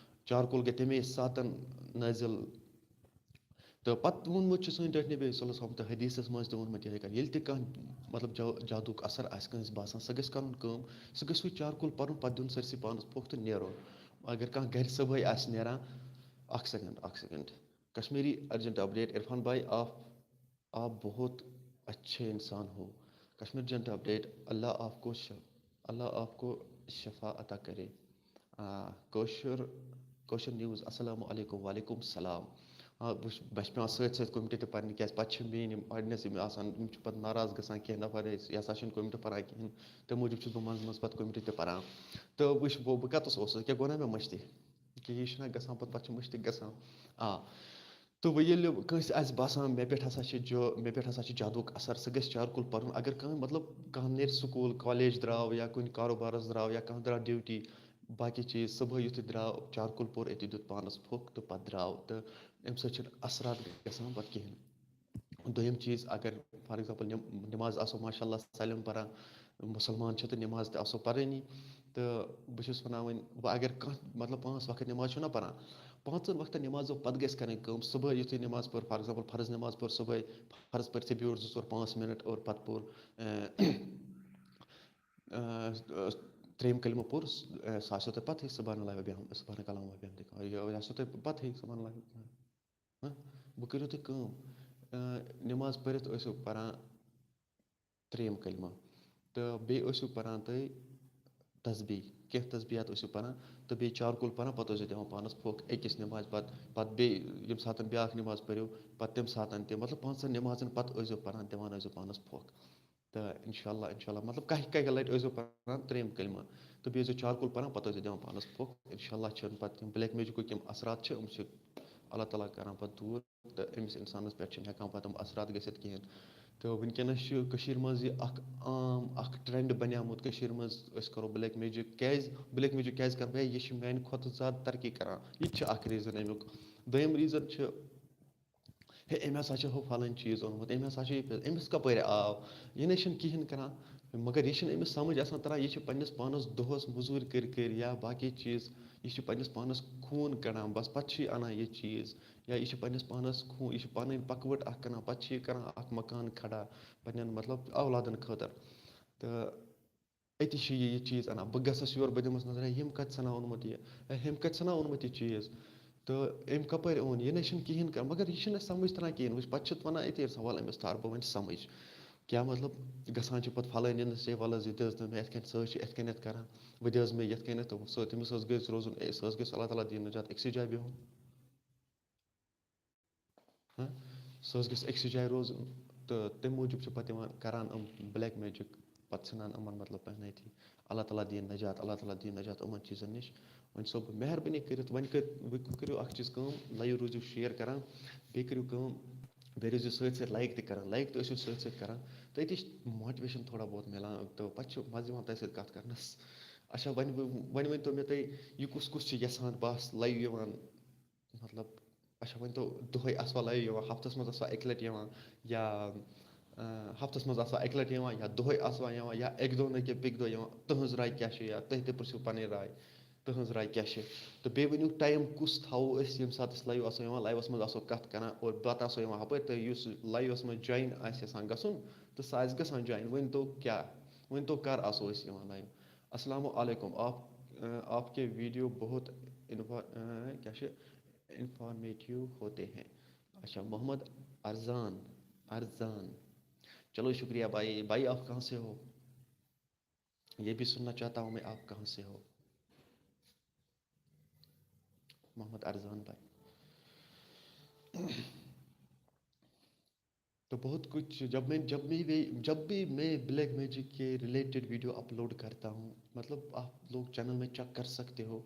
چارکُل گٔے تَمے ساتَن نٲزِل۔ تہٕ پَتہٕ ووٚنمُت چھُ سٲنۍ ٹٲٹھۍ نبی صلی اللہ علیہ وسلم تہٕ حدیٖثَس منٛز تہِ ووٚنمُت یِتھَے کٔنۍ، ییٚلہِ تہِ کانٛہہ، مطلب، جا-، جادوٗک اثر آسہِ کٲنٛسہِ باسان، سُہ گژھِ کَرُن کٲم، سُہ گژھِ سُے چارکُل پَرُن، پَتہٕ دیُن سٲرسٕے پانَس پھۄکھ تہٕ نیرُن۔ اگر کانٛہہ گَرِ صُبحٲے آسہِ نیران، اَکھ سیکنڈ، اَکھ second. Kashmiri urgent update، Irfan بھائی، آپ، آپ بہت اچھے انسان ہو۔ کشمیر urgent update، اللہ آپ کو ش-، اللہ آپ کو شفا عطا کرے۔ آ، کٲشُر، کٲشُر news، السلام علیکم، وعلیکم السلام۔ آ، بہٕ چھُس، مےٚ چھِ پٮ۪وان سۭتۍ سۭتۍ comment تہِ پَرنہِ، کیٛازِ پَتہٕ چھِ میٛٲنۍ یِم audience یِم آسان، یِم چھِ پَتہٕ ناراض گژھان، کینٛہہ نفر ٲسۍ، یہِ ہسا چھِنہٕ comment پَران کِہیٖنۍ، تَمہِ موٗجوٗب چھُس بہٕ منٛزٕ منٛزٕ پَتہٕ comment تہِ پَران۔ تہٕ وٕچھ، بہٕ، بہٕ کَتَس اوسُس، کیٛاہ گوٚو نا مےٚ مٔشتٕے؟ کہِ یہِ چھُنہ گژھان، پَتہٕ، پَتہٕ چھِ مٔشتٕے گژھان۔ آ، تہٕ وۄنۍ ییٚلہِ کٲنٛسہِ آسہِ باسان، مےٚ پٮ۪ٹھ ہسا چھِ جو-، مےٚ پٮ۪ٹھ ہسا چھِ جادوٗک اثر، سُہ گژھِ چارکُل پَرُن۔ اگر کانٛہہ، مطلب، کانٛہہ نیرِ سکوٗل، کالج درٛاو یا کُنہِ کاروبارَس درٛاو یا کانٛہہ درٛاو duty، باقٕے چیٖز، صُبحٲے یُتھُے درٛاو، چارکُل پوٚر، أتی دیُت پانَس پھۄکھ تہٕ پَتہٕ درٛاو۔ تہٕ اَمہِ سۭتۍ چھِنہٕ اثرات گژھان پَتہٕ کِہیٖنۍ۔ دوٚیِم چیٖز، اگر، for example، نٮ۪م-، نٮ۪ماز آسو ماشاء اللہ سٲلِم پَران، مُسلمان چھِ تہٕ نٮ۪ماز تہِ آسو پَرٲنی۔ تہٕ بہٕ چھُس وَنان وۄنۍ، وۄنۍ اگر کانٛہہ، مطلب، پانٛژھ وقت نٮ۪ماز چھُنہ پَران، پانٛژَن وقتَن نٮ۪مازو پَتہٕ گژھِ کَرٕنۍ کٲم۔ صُبحٲے یُتھُے نٮ۪ماز پٔر، for example، فرض نٮ۪ماز پٔر صُبحٲے، فرض پٔرۍ ژےٚ بیوٗٹھ زٕ ژور پانٛژھ مِنَٹ اور پَتہٕ پوٚر، اَ، اَ، ترٛیٚیِم کلمہٕ پوٚر، اَ، سُہ آسیو تۄہہِ پَتہٕے، سبحان اللہ و بحم-، سبحانک اللہم و بحمدک۔ یہِ آسیو تۄہہِ پَتہٕے، سبحان اللہ۔ ہہ؟ وۄنۍ کٔرِو تُہۍ کٲم، اَ، نٮ۪ماز پٔرِتھ ٲسِو پَران ترٛیٚیِم کلمہٕ۔ تہٕ بیٚیہِ ٲسِو پَران تُہۍ تسبیح، کینٛہہ تسبیحات ٲسِو پَران تہٕ بیٚیہِ چارکُل پَران، پَتہٕ ٲسِو دِوان پانَس پھۄکھ أکِس نٮ۪مازِ پَتہٕ، پَتہٕ بیٚیہِ ییٚمہِ ساتَن بیٛاکھ نٮ۪ماز پٔرِو، پَتہٕ تَمہِ ساتَن تہِ، مطلب، پانٛژَن نٮ۪مازَن پَتہٕ ٲسۍزیو پَران، دِوان ٲسۍزیو پانَس پھۄکھ۔ تہٕ اِنشاء اللہ، اِنشاء اللہ، مطلب، کَہہِ، کَہہِ لَٹہِ ٲسۍزیو پَران ترٛیٚیِم کلمہٕ تہٕ بیٚیہِ ٲسۍزیو چارکُل پَران، پَتہٕ ٲسۍزیو دِوان پانَس پھۄکھ۔ اِنشاء اللہ چھِنہٕ پَتہٕ یِم black magicٕکۍ یِم اثرات چھِ، یِم چھِ اللہ تعالیٰ کَران پَتہٕ دوٗر۔ تہٕ أمِس اِنسانَس پٮ۪ٹھ چھِنہٕ ہٮ۪کان پَتہٕ یِم اثرات گٔژھِتھ کِہیٖنۍ۔ تہٕ وٕنکیٚنَس چھُ کٔشیٖرِ منٛز یہِ اَکھ عام اَکھ trend بَنیومُت۔ کٔشیٖرِ منٛز أسۍ کَرو black magic۔ کیٛازِ black magic کیٛازِ کَرٕ بہٕ؟ یہِ چھِ میٛانہِ کھۄتہٕ زیادٕ ترقی کَران۔ یہِ تہِ چھِ اَکھ reason اَمیُک۔ دوٚیِم reason چھُ، ہے، أمۍ ہسا چھُ ہُہ پھلٲنۍ چیٖز اوٚنمُت، أمۍ ہسا چھُ یہِ پھِر-، أمِس کَپٲرۍ آو؟ یہِ نَے چھِنہٕ کِہیٖنۍ کَران۔ مگر یہِ چھِنہٕ أمِس سَمٕجھ آسان تَران، یہِ چھِ پنٛنِس پانَس دۄہَس مٔزوٗرۍ کٔرۍ کٔرۍ یا باقٕے چیٖز، یہِ چھِ پنٛنِس پانَس خوٗن کَڑان، بَس پَتہٕ چھِ یہِ اَنان یہِ چیٖز۔ یا یہِ چھِ پنٛنِس پانَس خوٗن، یہِ چھِ پَنٕنۍ پکوٹ اَکھ کَران، پَتہٕ چھِ یہِ کَران اَکھ مکان کھڑا پنٛنٮ۪ن، مطلب، اولادَن خٲطرٕ۔ تہٕ أتی چھِ یہِ، یہِ چیٖز اَنان۔ بہٕ گژھس یور، بہٕ دِمَس نظر، ہے، ییٚمۍ کَتہِ سَنا اوٚنمُت یہِ؟ ہے، ہیٚمۍ کَتہِ سَنا اوٚنمُت یہِ چیٖز؟ تہٕ أمۍ کَپٲرۍ اوٚن؟ یہِ نَے چھِنہٕ کِہیٖنۍ کَران۔ مگر یہِ چھِنہٕ اَسہِ سَمٕجھ تَران کِہیٖنۍ۔ وٕچھ، پَتہٕ چھِ وَنان أتی، سوال أمِس تھاو بہٕ وۄنۍ سَمٕجھ۔ کیٛاہ مطلب؟ گژھان چھِ پَتہٕ پھلٲنِس نِش، ہے، وَلہٕ حظ، یہِ دِ حظ تہٕ مےٚ یِتھ کٔنۍ، سۄ حظ چھِ یِتھ کٔنٮ۪تھ کَران، وۄنۍ دِ حظ مےٚ یِتھ کٔنٮ۪تھ، تہٕ سۄ، تٔمِس حظ گٔژھ روزُن، اے، سۄ حظ گٔژھ اللہ تعالیٰ دِیِن نجات، أکسٕے جایہِ بِہُن۔ ہہ؟ سُہ حظ گژھِ أکسٕے جایہِ روزُن۔ تہٕ تَمہِ موٗجوٗب چھِ پَتہٕ یِوان کَران یِم black magic، پَتہٕ ژھٕنان یِمَن، مطلب، پانَے تھی۔ اللہ تعالیٰ دِیِن نجات، اللہ تعالیٰ دِیِن نجات یِمَن چیٖزَن نِش۔ وۄنۍ چھُسو بہٕ مہربٲنی کٔرِتھ، وۄنۍ کٔر-، وۄنۍ کٔرِو اَکھ چیٖز کٲم، live روٗزِو share کَران، بیٚیہِ کٔرِو کٲم، بیٚیہِ روٗزِو سۭتۍ سۭتۍ like تہِ کَران، like تہِ ٲسِو سۭتۍ سۭتۍ کَران، تہٕ أتی چھِ motivation تھوڑا بہت مِلان، تہٕ پَتہٕ چھُ مَزٕ یِوان تۄہہِ سۭتۍ کَتھ کَرنَس۔ اچھا، وۄنۍ ؤ-، وۄنۍ ؤنۍ تو مےٚ تُہۍ، یہِ کُس کُس چھُ یَژھان بہٕ آسہٕ live یِوان؟ مطلب، اچھا، ؤنۍ تو، دۄہَے آسوا live یِوان، ہفتَس منٛز آسوا اَکہِ لَٹہِ یِوان، یا، اَ، ہفتَس منٛز آسوا اَکہِ لَٹہِ یِوان، یا دۄہَے آسوا یِوان، یا اَکہِ دۄہ نہٕ کینٛہہ، بیٚکہِ دۄہ یِوان، تُہٕنٛز راے کیٛاہ چھِ، یا تُہۍ تہِ پرٛژھِو پَنٕنۍ راے، تُہٕنٛز راے کیٛاہ چھِ؟ تہٕ بیٚیہِ ؤنِو time کُس تھاوو أسۍ، ییٚمہِ ساتہٕ أسۍ live آسو یِوان، liveَس منٛز آسو کَتھ کَران اور پَتہٕ آسو یِوان ہُپٲرۍ، تہٕ یُس liveَس منٛز join آسہِ یَژھان گژھُن، تہٕ سُہ آسہِ گژھان join۔ ؤنۍ تو کیٛاہ، ؤنۍ تو کَر آسو أسۍ یِوان live؟ السلام علیکم، آپ، اَ، آپ کے video بہت انفا-، اَ، کیٛاہ چھِ؟ انفارمیٹیو ہوتے ہیں۔ اچھا، محمد ارزان، ارزان۔ چلو، شکریہ بھائی۔ بھائی، آپ کہاں سے ہو؟ یہ بھی سننا چاہتا ہوں میں، آپ کہاں سے ہو؟ محمد ارزان بھائی۔ تو بہت کچھ، جب میں، جب میں بھی، جب بھی میں بلیک میجک کے ریلیٹڈ ویڈیو اپلوڈ کرتا ہوں، مطلب، آپ لوگ چینل میں چیک کر سکتے ہو،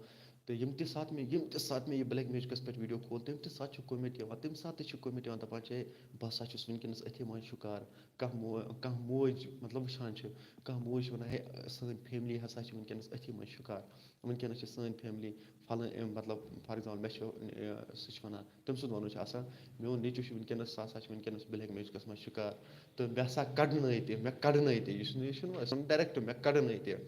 تہٕ یِم تہِ ساتہٕ مےٚ یِم تہِ ساتہٕ مےٚ یہِ بلیک میجکَس پٮ۪ٹھ ویٖڈیو کھول، تَمہِ تہِ ساتہٕ چھُ کومٮ۪نٹ یِوان، تَمہِ ساتہٕ تہِ چھِ کومٮ۪نٹ یِوان، دَپان چھِ، "ہے، بہٕ ہسا چھُس وٕنکیٚنَس أتھی منٛز شِکار۔" کانٛہہ مو کانٛہہ موج، مطلب، وٕچھان چھِ، کانٛہہ موج چھِ وَنان، "ہے، سٲنۍ فیملی ہسا چھِ وٕنکیٚنَس أتھی منٛز شِکار، وٕنکیٚنَس چھِ سٲنۍ فیملی فَلٲنۍ"، أمۍ، مطلب، فار ایگزامپل، مےٚ چھُ، اَ، سُہ چھُ وَنان، تٔمۍ سُنٛد وَنُن چھُ آسان، "میون نیٚچوٗ چھُ وٕنکیٚنَس، سُہ ہسا چھُ وٕنکیٚنَس بلیک میجکَس منٛز شِکار، تہٕ مےٚ ہسا کَڑنٲے تہِ، مےٚ کَڑنٲے تہِ"، یہِ چھُنہٕ، یہِ چھُنہٕ ڈایریکٹ، "مےٚ کَڑنٲے تہِ"۔ اَ،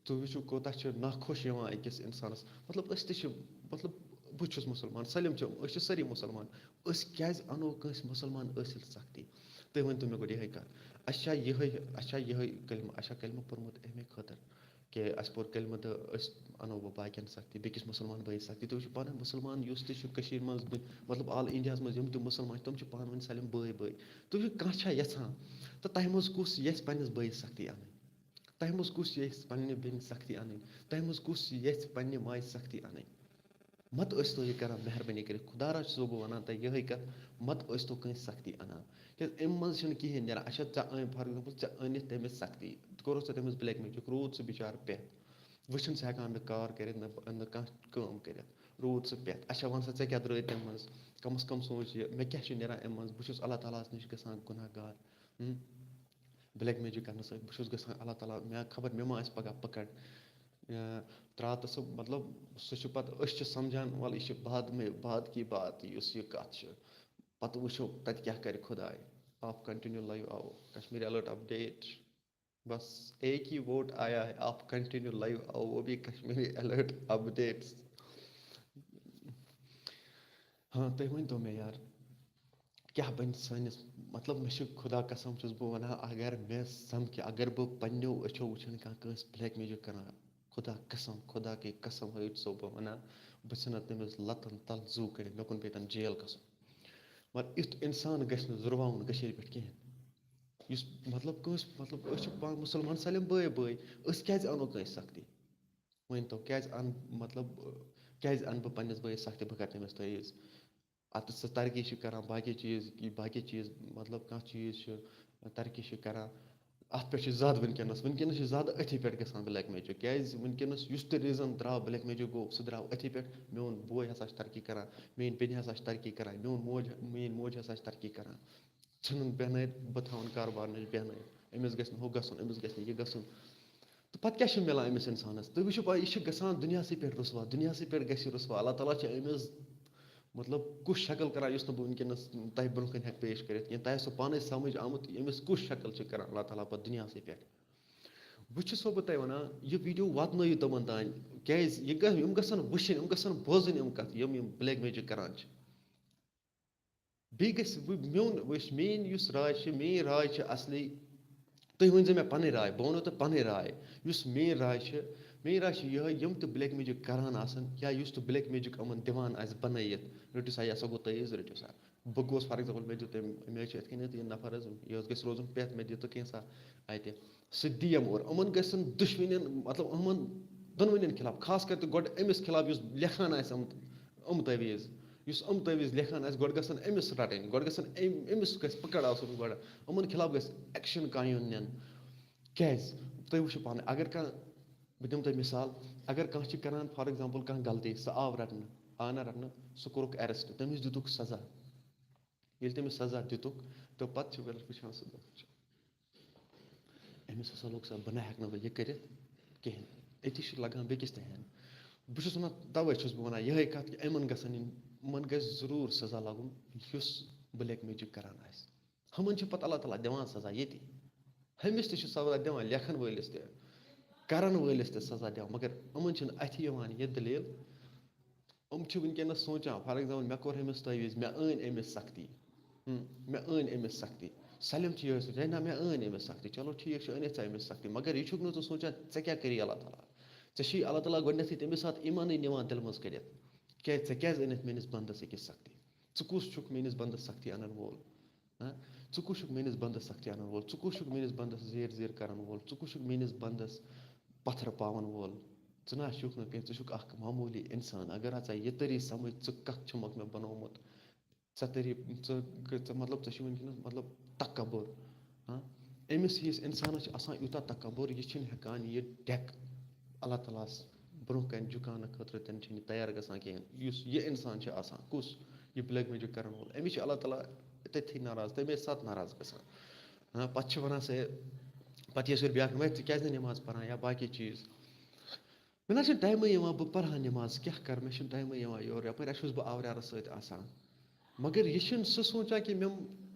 تُہۍ وٕچھِو، کوٗتاہ چھُ ناخۄش یِوان أکِس اِنسانَس۔ مطلب، أسۍ تہِ چھِ، مطلب، بہٕ چھُس مُسلمان، سٲلِم چھِ، أسۍ چھِ سٲری مُسلمان۔ أسۍ کیٛازِ اَنو کٲنٛسہِ مُسلمان ٲسِتھ سختی؟ تُہۍ ؤنۍ تو مےٚ گۄڈٕ یِہوٚے کَتھ۔ اَسہِ چھا یِہوٚے، اَسہِ چھا یِہوٚے کلمہٕ، اَسہِ چھا کلمہٕ پوٚرمُت اَمے خٲطرٕ کہِ اَسہِ پوٚر کلمہٕ تہٕ أسۍ اَنو وۄنۍ باقیَن سختی، بیٚکِس مُسلمان بٲیِس سختی؟ تُہۍ وٕچھِو پانہٕ، مُسلمان یُس تہِ چھُ کٔشیٖرِ منٛز، مطلب، آل اِنڈیاہَس منٛز یِم تہِ مُسلمان چھِ، تِم چھِ پانہٕ ؤنۍ سٲلِم بٲے بٲے۔ تُہۍ وٕچھِو، کانٛہہ چھا یَژھان؟ تہٕ تۄہہِ منٛز کُس یَژھِ پنٛنِس بٲیِس سختی اَنٕنۍ؟ تۄہہِ منٛز کُس یَژھِ پنٛنہِ بیٚنہِ سختی اَنٕنۍ؟ تۄہہِ منٛز کُس یَژھِ پنٛنہِ ماجہِ سختی اَنٕنۍ؟ مَتہٕ ٲسۍتو یہِ کَران، مہربٲنی کٔرِتھ۔ خۄدا را چھُسو بہٕ وَنان تۄہہِ یِہوٚے کَتھ، مَتہٕ ٲسۍتو کٲنٛسہِ سختی اَنان۔ کیٛازِ اَمہِ منٛز چھُنہٕ کِہیٖنۍ نیران۔ اچھا، ژےٚ أنۍ، فار ایگزامپل، ژےٚ أنِتھ تٔمِس سختی، کوٚرُتھ ژےٚ تٔمِس بلیک میجک، روٗد سُہ بِچارٕ پٮ۪تھ، وۄنۍ چھُنہٕ سُہ ہٮ۪کان نہٕ کار کٔرِتھ، نہ نہ کانٛہہ کٲم کٔرِتھ، روٗد سُہ پٮ۪تھ۔ اچھا، وَن سا، ژےٚ کیٛاہ درٛٲے تَمہِ منٛز؟ کم از کم سونٛچ یہِ، مےٚ کیٛاہ چھُ نیران اَمہِ منٛز؟ بہٕ چھُس اللہ تعالیٰ ہَس نِش گژھان گُناہ گار۔ ہُم؟ بلیک میجک کرنہٕ سۭتۍ بہٕ چھُس گژھان، اللہ تعالیٰ، مےٚ خبر مےٚ ما آسہِ پگاہ پکڑ، یا ترٛاو تہٕ سُہ، مطلب، سُہ چھُ پتہٕ، أسۍ چھِ سمجھان، وَلہٕ، یہِ چھِ بعد میں، بعد کی بات، یُس یہِ کتھ چھِ، پتہٕ وٕچھو تتہِ کیٛاہ کرِ خداے۔ آپ کنٹینیو لایو آؤ، کشمیری الرٹ اپڈیٹ۔ بس ایک ہی ووٹ آیا ہے، آپ کنٹینیو لائیو آؤ، وہ بھی کشمیری الرٹ اپڈیٹس۔ ہاں، تُہۍ ؤنۍ تو مےٚ یار، کیٛاہ بَنہِ سٲنِس، مطلب، مےٚ چھُ خۄدا قسم چھُس بہٕ وَنان، اگر مےٚ سَمکھِ، اگر بہٕ پنٛنیو أچھو وٕچھَن کانٛہہ کٲنٛسہِ بلیک میجک کَران، خۄدا قسم، خۄدا کے قسم ہٲوِتھ چھُسو بہٕ وَنان، بہٕ ژھٕنہٕ تٔمِس لَتَن تَل زُو کٔڑِتھ، مےٚ کُن پیٚیہِ تَن جیل گژھُن۔ مگر یُتھ اِنسان گژھِ نہٕ زُرواوُن کٔشیٖرِ پٮ۪ٹھ کِہیٖنۍ۔ یُس، مطلب، کٲنٛسہِ، مطلب، أسۍ چھِ پانہٕ مُسلمان، سٲلِم بٲے بٲے، أسۍ کیٛازِ اَنو کٲنٛسہِ سختی؟ ؤنۍ تو، کیٛازِ اَن-، مطلب، کیٛازِ اَنہٕ بہٕ پنٛنِس بٲیِس سختی، بہٕ کَرٕ تٔمِس تٲویٖز؟ اَتھ سُہ ترقی چھِ کَران، باقی چیٖز، یہِ باقی چیٖز، مطلب، کانٛہہ چیٖز چھُ ترقی چھِ کَران، اَتھ پٮ۪ٹھ چھِ زیادٕ وٕنکیٚنَس، وٕنکیٚنَس چھِ زیادٕ أتھی پٮ۪ٹھ گژھان بلیک میجک، کیٛازِ وٕنکیٚنَس یُس تہِ ریٖزَن درٛاو بلیک میجک گوٚو، سُہ درٛاو أتھی پٮ۪ٹھ، میون بوے ہسا چھِ ترقی کَران، میٛٲنۍ بیٚنہِ ہسا چھِ ترقی کَران، میون موج، میٛٲنۍ موج ہسا چھِ ترقی کَران۔ ژھٕنُن بیٚہنٲیِتھ، بہٕ تھاوَن کاربار نِش بیٚہنٲیِتھ، أمِس گژھِ نہٕ ہُہ گژھُن، أمِس گژھِ نہٕ یہِ گژھُن۔ تہٕ پَتہٕ کیٛاہ چھُ مِلان أمِس اِنسانَس؟ تُہۍ وٕچھِو پَتہٕ، یہِ چھُ گژھان دُنیاہسٕے پٮ۪ٹھ رُسوا، دُنیاہسٕے پٮ۪ٹھ گژھِ یہِ رُسوا۔ اللہ تعالیٰ چھُ أمِس، مطلب، کُس شکل کران، یُس نہٕ بہٕ وٕنکیٚنَس تۄہہِ برونٛہہ کَنہِ ہٮ۪کہٕ پیش کٔرِتھ کینٛہہ۔ تۄہہِ آسیو پانَے سَمٕجھ آمُت، أمِس کُس شکل چھِ کران اللہ تعالیٰ پَتہٕ دُنیاہسٕے پٮ۪ٹھ۔ بہٕ چھُسو بہٕ تۄہہِ وَنان، یہِ ویٖڈیو واتنٲیِو تِمَن تام، کیٛازِ یہِ گژھِ، یِم گژھن وٕچھِنۍ، یِم گژھن بوزٕنۍ یِم کَتھٕ، یِم یِم بلیک میجک کران چھِ۔ بیٚیہِ گژھِ وۄنۍ میون، وٕچھ، میٛٲنۍ یُس راے چھِ، میٛٲنۍ راے چھِ اَصلی، تُہۍ ؤنۍ زیو مےٚ پَنٕنۍ راے، بہٕ وَنو تۄہہِ پَنٕنۍ راے۔ یُس میٛٲنۍ راے چھِ، میٛٲنۍ راے چھِ یِہوٚے، یِم تہِ بلیک میجک کَران آسَن یا یُس تہِ بلیک میجک یِمَن دِوان آسہِ بَنٲیِتھ، رٔٹِو سا، یہِ ہسا گوٚو تٲیٖز، رٔٹِو سا۔ بہٕ گوس، فار ایگزامپل، مےٚ دیُت تٔمۍ، مےٚ چھِ یِتھ کٔنٮ۪تھ یہِ نفر حظ، یہِ حظ گژھِ روزُن پٮ۪تھ، مےٚ دِتہٕ کینٛژھا اَتہِ۔ سُہ دِیَم اورٕ۔ یِمَن گژھن دُشمنٮ۪ن، مطلب، یِمَن دۄنوٕنٮ۪ن خلاف، خاص کر تہِ گۄڈٕ أمِس خلاف یُس لیکھان آسہِ یِم، یِم تٲویٖز، یُس یِم تٲویٖز لیکھان آسہِ، گۄڈٕ گژھن أمِس رَٹٕنۍ، گۄڈٕ گژھن أمۍ، أمِس گژھِ پکڑ آسُن گۄڈٕ۔ یِمَن خلاف گژھِ ایکشن کانٛہہ یُن نِنہٕ۔ کیٛازِ؟ تُہۍ وٕچھِو پانہٕ، اگر کانٛہہ، بہٕ دِمہٕ تۄہہِ مثال، اگر کانٛہہ چھِ کران، فار ایگزامپل، کانٛہہ غلطی، سُہ آو رَٹنہٕ، آو نہ رَٹنہٕ، سُہ کوٚرُکھ ایرسٹ، تٔمِس دِتُکھ سزا۔ ییٚلہِ تٔمِس سزا دِتُکھ، تہٕ پتہٕ چھِ وٕچھان سُہ دَپان چھُ، أمِس ہسا لوٚگ سا، بہٕ نہ ہٮ۪کہٕ نہٕ وۄنۍ یہِ کٔرِتھ کِہیٖنۍ۔ أتی چھُ لگان بیٚکِس تہِ ہٮ۪ن۔ بہٕ چھُس وَنان، تَوَے چھُس بہٕ وَنان یِہوٚے کَتھ کہِ یِمَن گژھن یِنۍ، یِمَن گژھِ ضروٗر سزا لَگُن، یُس بلیک میجک کران آسہِ۔ ہُمَن چھِ پتہٕ اللہ تعالیٰ دِوان سزا ییٚتی۔ ہُمِس تہِ چھِ سزا دِوان، لیکھَن وٲلِس تہِ، کرَن وٲلِس تہِ سزا دِوان، مگر یِمَن چھِنہٕ اَتھِ یِوان یہِ دٔلیٖل۔ یِم چھِ وٕنکیٚنَس سونٛچان، فار ایگزامپل، مےٚ کوٚر ہُمِس تٲویٖز، مےٚ أنۍ أمِس سختی۔ ہُم، مےٚ أنۍ أمِس سختی۔ سٲلِم چھِ یِہوٚے سونٛچان، "ہے نہ، مےٚ أنۍ أمِس سختی، چلو ٹھیٖک چھُ، أنِتھ ژےٚ أمِس سختی۔" مگر یہِ چھُکھ نہٕ ژٕ سونٛچان، ژےٚ کیٛاہ کٔری اللہ تعالیٰ؟ ژےٚ چھُے اللہ تعالیٰ گۄڈٕنٮ۪تھٕے تَمہِ ساتہٕ ایٖمانٕے نِوان دِلہٕ منٛز کٔڑِتھ۔ کیٛازِ ژےٚ کیٛازِ أنِتھ میٛٲنِس بنٛدَس أکِس سختی؟ ژٕ کُس چھُکھ میٛٲنِس بنٛدَس سختی اَنَن وول؟ ہاں؟ ژٕ کُس چھُکھ میٛٲنِس بنٛدَس سختی اَنَن وول؟ ژٕ کُس چھُکھ میٛٲنِس بنٛدَس زیٖر زیٖر کَرَن وول؟ ژٕ کُس چھُکھ میٛٲنِس بنٛدَس پَتھَر پاوَن وول؟ ژٕ نہ حظ چھُکھ نہٕ کینٛہہ، ژٕ چھُکھ اَکھ معموٗلی اِنسان۔ اگر ہا ژےٚ یہِ تٔری سَمٕجھ، ژٕ کَتھ چھُمَکھ مےٚ بَنومُت؟ ژےٚ تٔری، ژٕ، ژٕ، مطلب، ژےٚ چھُے وٕنکیٚنَس، مطلب، تکبر۔ ہاں؟ أمِس ہِوِس اِنسانَس چھُ آسان یوٗتاہ تکبر، یہِ چھُنہٕ ہٮ۪کان یہِ ڈٮ۪ک اللہ تعالیٰ ہَس برونٛہہ کَنہِ جُکاونہٕ خٲطرٕ تہِ نہٕ چھِنہٕ یہِ تیار گژھان کِہیٖنۍ۔ یُس یہِ اِنسان چھُ آسان، کُس یہِ بلیک میجک کَرَن وول، أمِس چھُ اللہ تعالیٰ تٔتھی ناراض، تَمے ساتہٕ ناراض گژھان۔ ہاں، پَتہٕ چھِ وَنان سُہ، پَتہٕ یۄس یورٕ بیٛاکھ نماز، "ژٕ کیٛازِ نہٕ نماز پَران؟" یا باقٕے چیٖز۔ مےٚ نہ حظ چھُنہٕ ٹایمٕے یِوان، بہٕ پَرٕ ہا نماز، کیٛاہ کَرٕ، مےٚ چھُنہٕ ٹایمٕے یِوان یورٕ، یَپٲرۍ ہا چھُس بہٕ آوریٛارَس سۭتۍ آسان۔ مگر یہِ چھُنہٕ سُہ سونٛچان کہِ مےٚ،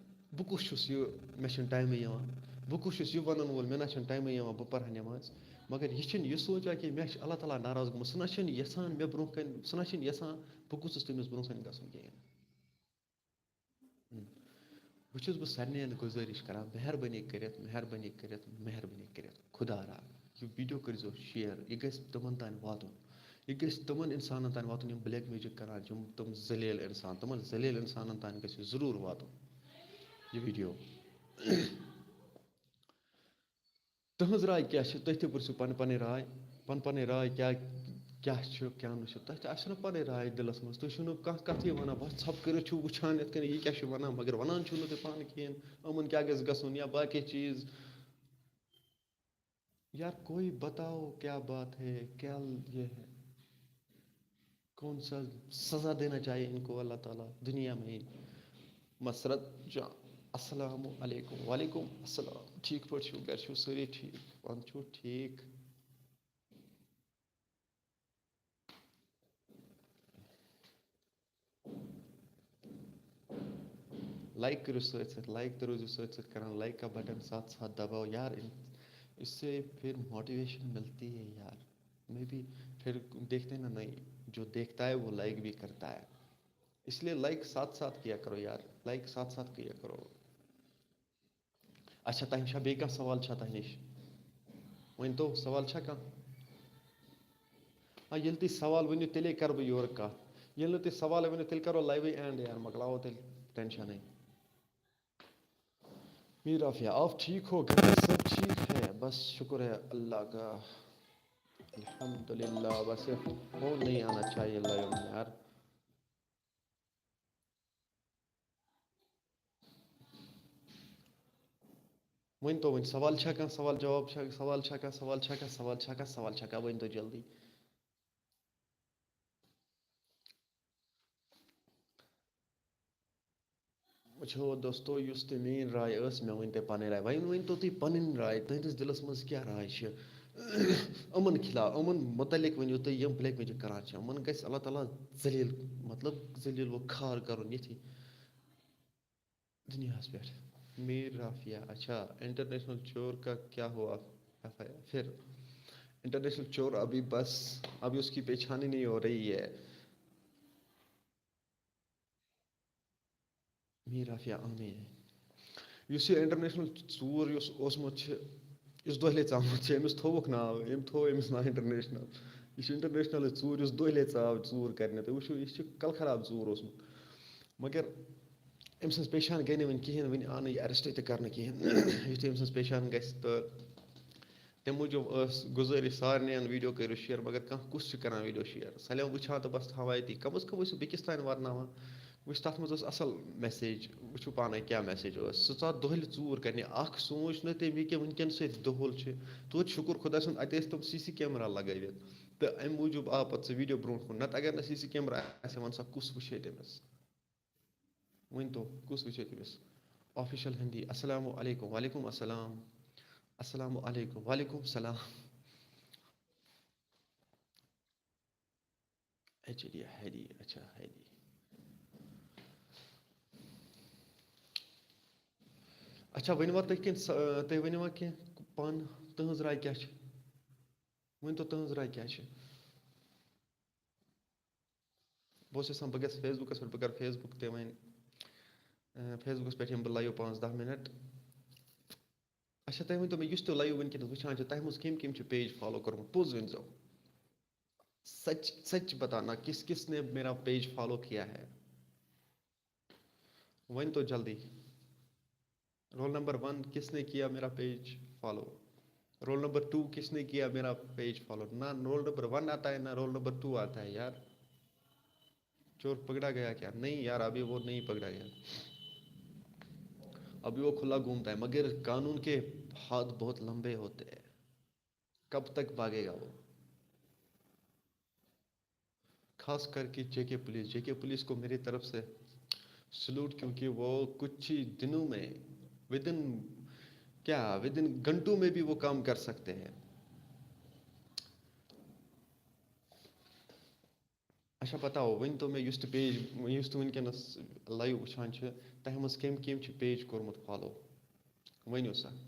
بہٕ کُس چھُس یہِ، مےٚ چھُنہٕ ٹایمٕے یِوان، بہٕ کُس چھُس یہِ وَنَن وول، مےٚ نہ چھُنہٕ ٹایمٕے یِوان، بہٕ پَرٕ ہا نماز۔ مگر یہِ چھُنہٕ یہِ سونٛچان کہِ مےٚ چھُ اللہ تعالیٰ ناراض گوٚمُت، سُہ نہ چھُنہٕ یَژھان مےٚ برونٛہہ کَنہِ، سُہ نہ چھُنہٕ یَژھان بہٕ گوٚژھُس تٔمِس برونٛہہ کَنہِ گژھُن کِہیٖنۍ۔ وۄنۍ چھُس بہٕ سارنٕے گُزٲرِش کران، مہربٲنی کٔرِتھ، مہربٲنی کٔرِتھ، مہربٲنی کٔرِتھ، خدا را، یہِ video کٔرۍزیو share، یہِ گژھِ تِمن تام واتُن، یہِ گژھِ تِمن اِنسانن تام واتُن، یِم black magic کران چھِ، یِم تِم ذلیل اِنسان، تِمن ذلیل اِنسانن تام گژھِ ضروٗر واتُن یہِ video۔ تُہٕنٛز راے کیٛاہ چھِ؟ تُہۍ تہِ پرٛژھِو پنٕنۍ پنٕنۍ راے، پنٕنۍ پنٕنۍ راے کیٛاہ، کیٛاہ چھُ، کیٛاہ نہٕ چھُ۔ تۄہہِ تہِ آسِوٕ نہٕ پنٕنۍ راے دِلس منٛز، تُہۍ چھِو نہٕ کانٛہہ کتھٕے ونان، بس ژھۄپہٕ کٔرِتھ چھِو وٕچھان یِتھ کٔنۍ یہِ کیٛاہ چھُ ونان، مگر ونان چھِو نہٕ تُہۍ پانہٕ کِہیٖنۍ، یِمن کیٛاہ گژھِ گژھُن یا باقٕے چیٖز۔ یار، کوئی بتاؤ کیا بات ہے، کیا یہ ہے؟ کون سا سزا دینا چاہیے ان کو اللہ تعالیٰ دنیا میں ہی؟ مسرت جان، السلام علیکم۔ وعلیکم السلام۔ ٹھیک پٲٹھۍ چھِو؟ گرِ چھِو سٲری ٹھیک؟ پانہٕ چھِو ٹھیک؟ Like کٔرِو سۭتۍ سۭتۍ، like تہِ روٗزِو سۭتۍ سۭتۍ کران، like کا button ساتھ ساتھ دباؤ یار، ان-، اس سے پھر motivation ملتی ہے یار۔ میں بھی پھر دیکھتے ہیں نا، نہیں، جو دیکھتا ہے وہ like بھی کرتا ہے، اس لیے like ساتھ ساتھ کیا کرو یار، like ساتھ ساتھ کیا کرو۔ اچھا، تۄہہِ چھا بیٚیہِ کانٛہہ سوال چھا تۄہہِ نِش؟ ؤنۍ تو، سوال چھا کانٛہہ؟ آ، ییٚلہِ تُہۍ سوال ؤنِو، تیٚلے کرٕ بہٕ یورٕ کتھ۔ ییٚلہِ نہٕ تُہۍ سوالے ؤنِو، تیٚلہِ کرو live end یار، مۄکلاوو تیٚلہِ tension۔ میٖر عافیہ، آپ ٹھیک ہو؟ گھر میں سب ٹھیک ہے؟ بس شکر ہے اللہ کا، الحمدللہ۔ بس یہ phone نہیں آنا چاہیے live میں یار۔ ؤنۍ تو وۄنۍ، سوال چھا کانٛہہ، سوال جواب چھا، سوال چھا کانٛہہ، سوال چھا کانٛہہ، سوال چھا کانٛہہ، سوال چھا کانٛہہ؟ ؤنۍ تو جلدی۔ وٕچھو دوستو، یُس تہِ میٛٲنۍ راے ٲس، مےٚ ؤنۍ تۄہہِ پَنٕنۍ راے۔ وۄنۍ ؤنۍ تو تُہۍ پَنٕنۍ راے، تُہٕنٛدِس دِلَس منٛز کیٛاہ راے چھِ یِمَن خلاف، یِمَن مُتعلِق ؤنِو تُہۍ، یِم black magic کَران چھِ، یِمَن گژھِ اللہ تعالیٰ ذلیل، مطلب ذلیل و خوار کَرُن ییٚتھی دُنیاہَس پٮ۪ٹھ۔ میٖر رافیہ، اچھا، انٹرنیشنل چور کا کیا ہوا ایف آئی آر؟ پھر انٹرنیشنل چور ابھی بس، ابھی اس کی پہچان ہی نہیں ہو رہی ہے۔ میٖر رافیہ، آمین۔ یُس یہِ انٹرنیشنل ژوٗر یُس اوسمُت چھُ، یُس دۄہلے ژامُت چھُ، أمِس تھووُکھ ناو، أمۍ تھوو أمِس ناو انٹرنیشنل۔ یہِ چھُ انٹرنیشنل ژوٗر یُس دۄہلے ژاو ژوٗر کرنہِ۔ تُہۍ وٕچھِو، یہِ چھُ کلہٕ خراب ژوٗر اوسمُت۔ مگر أمۍ سٕنٛز پہچان گٔے نہٕ وٕنہِ کِہیٖنۍ، وٕنہِ آو نہٕ یہِ arrest تہِ کرنہٕ کِہیٖنۍ۔ یُتھُے أمۍ سٕنٛز پہچان گژھِ تہٕ تَمہِ موٗجوٗب ٲس گُزٲرِش سارنٕے video کٔرِو share، مگر کانٛہہ کُس چھُ کران video share؟ سلیم وٕچھان تہٕ بس تھاوان أتی، کم از کم ٲسِو بیٚکِس تام واتناوان۔ وٕچھ، تَتھ منٛز ٲس اَصٕل message، وٕچھِو پانَے کیٛاہ message ٲس۔ سُہ ژاو دۄہلہِ ژوٗر کَرنہِ، اَکھ سوٗنٛچ نہٕ تٔمۍ یہِ کہِ وٕنکٮ۪ن سۭتۍ دۄہُل چھِ۔ توتہِ شُکُر خۄداے سُنٛد، اَتہِ ٲسۍ تِم سی سی camera لَگٲوِتھ، تہٕ اَمہِ موٗجوٗب آو پَتہٕ سُہ video برونٛٹھ کُن، نَتہٕ اگر نہٕ سی سی camera آسہِ ہا، وَن سا کُس وٕچھِ ہے تٔمِس؟ ؤنۍ تو، کُس وٕچھِ ہے تٔمِس؟ Official Hindi، السلام علیکم، وعلیکم السلام، السلام علیکم، وعلیکم السلام۔ ایچ ڈی، ہیری، اچھا، ہیری۔ اچھا، ؤنِو وۄنۍ تُہۍ کِنہٕ سا-، تُہۍ ؤنِو وۄنۍ کینٛہہ پانہٕ، تُہٕنٛز راے کیٛاہ چھِ؟ ؤنۍ تو، تُہٕنٛز راے کیٛاہ چھِ؟ بہٕ اوسُس یَژھان بہٕ گژھٕ Facebook-س پٮ۪ٹھ، بہٕ کَرٕ Facebook تہِ وۄنۍ، اَ، Facebook-س پٮ۪ٹھ یِمہٕ بہٕ live پانٛژھ دَہ minute۔ اچھا، تُہۍ ؤنۍ تو مےٚ، یُس تُہۍ live وٕنکیٚنَس وٕچھان چھِو، تۄہہِ منٛز کٔمۍ کٔمۍ چھُ page follow کوٚرمُت؟ پوٚز ؤنۍ زیو۔ سچ، سچ بتانا، کس کس نے میرا page follow کیا ہے؟ ؤنۍ تو جلدی۔ Roll number one کس نے کیا میرا page follow؟ Roll number two کس نے کیا میرا page follow؟ نہ roll number one آتا ہے، نہ roll number two آتا ہے یار۔ چور پکڑا گیا کیا؟ نہیں یار، ابھی وہ نہیں پکڑا گیا، ابھی وہ کھلا گھومتا ہے، مگر قانون کے ہاتھ بہت لمبے ہوتے ہیں۔ کب تک بھاگے گا وہ؟ خاص کر کے J K police, J K police کو میری طرف سے سلوٹ، کیونکہ وہ کچھ ہی دنوں میں، ود ان، کیا، ود ان گھنٹوں میں بھی وہ کام کر سکتے ہیں۔ اچھا، پتہ ہو، ؤنۍ تو مےٚ، یُس تہِ پیج، یُس تہِ وٕنکیٚنَس لایِو وٕچھان چھِ، تۄہہِ منٛز کٔمۍ کٔمۍ چھُ پیج کوٚرمُت فالو؟ ؤنِو سا۔ تُہۍ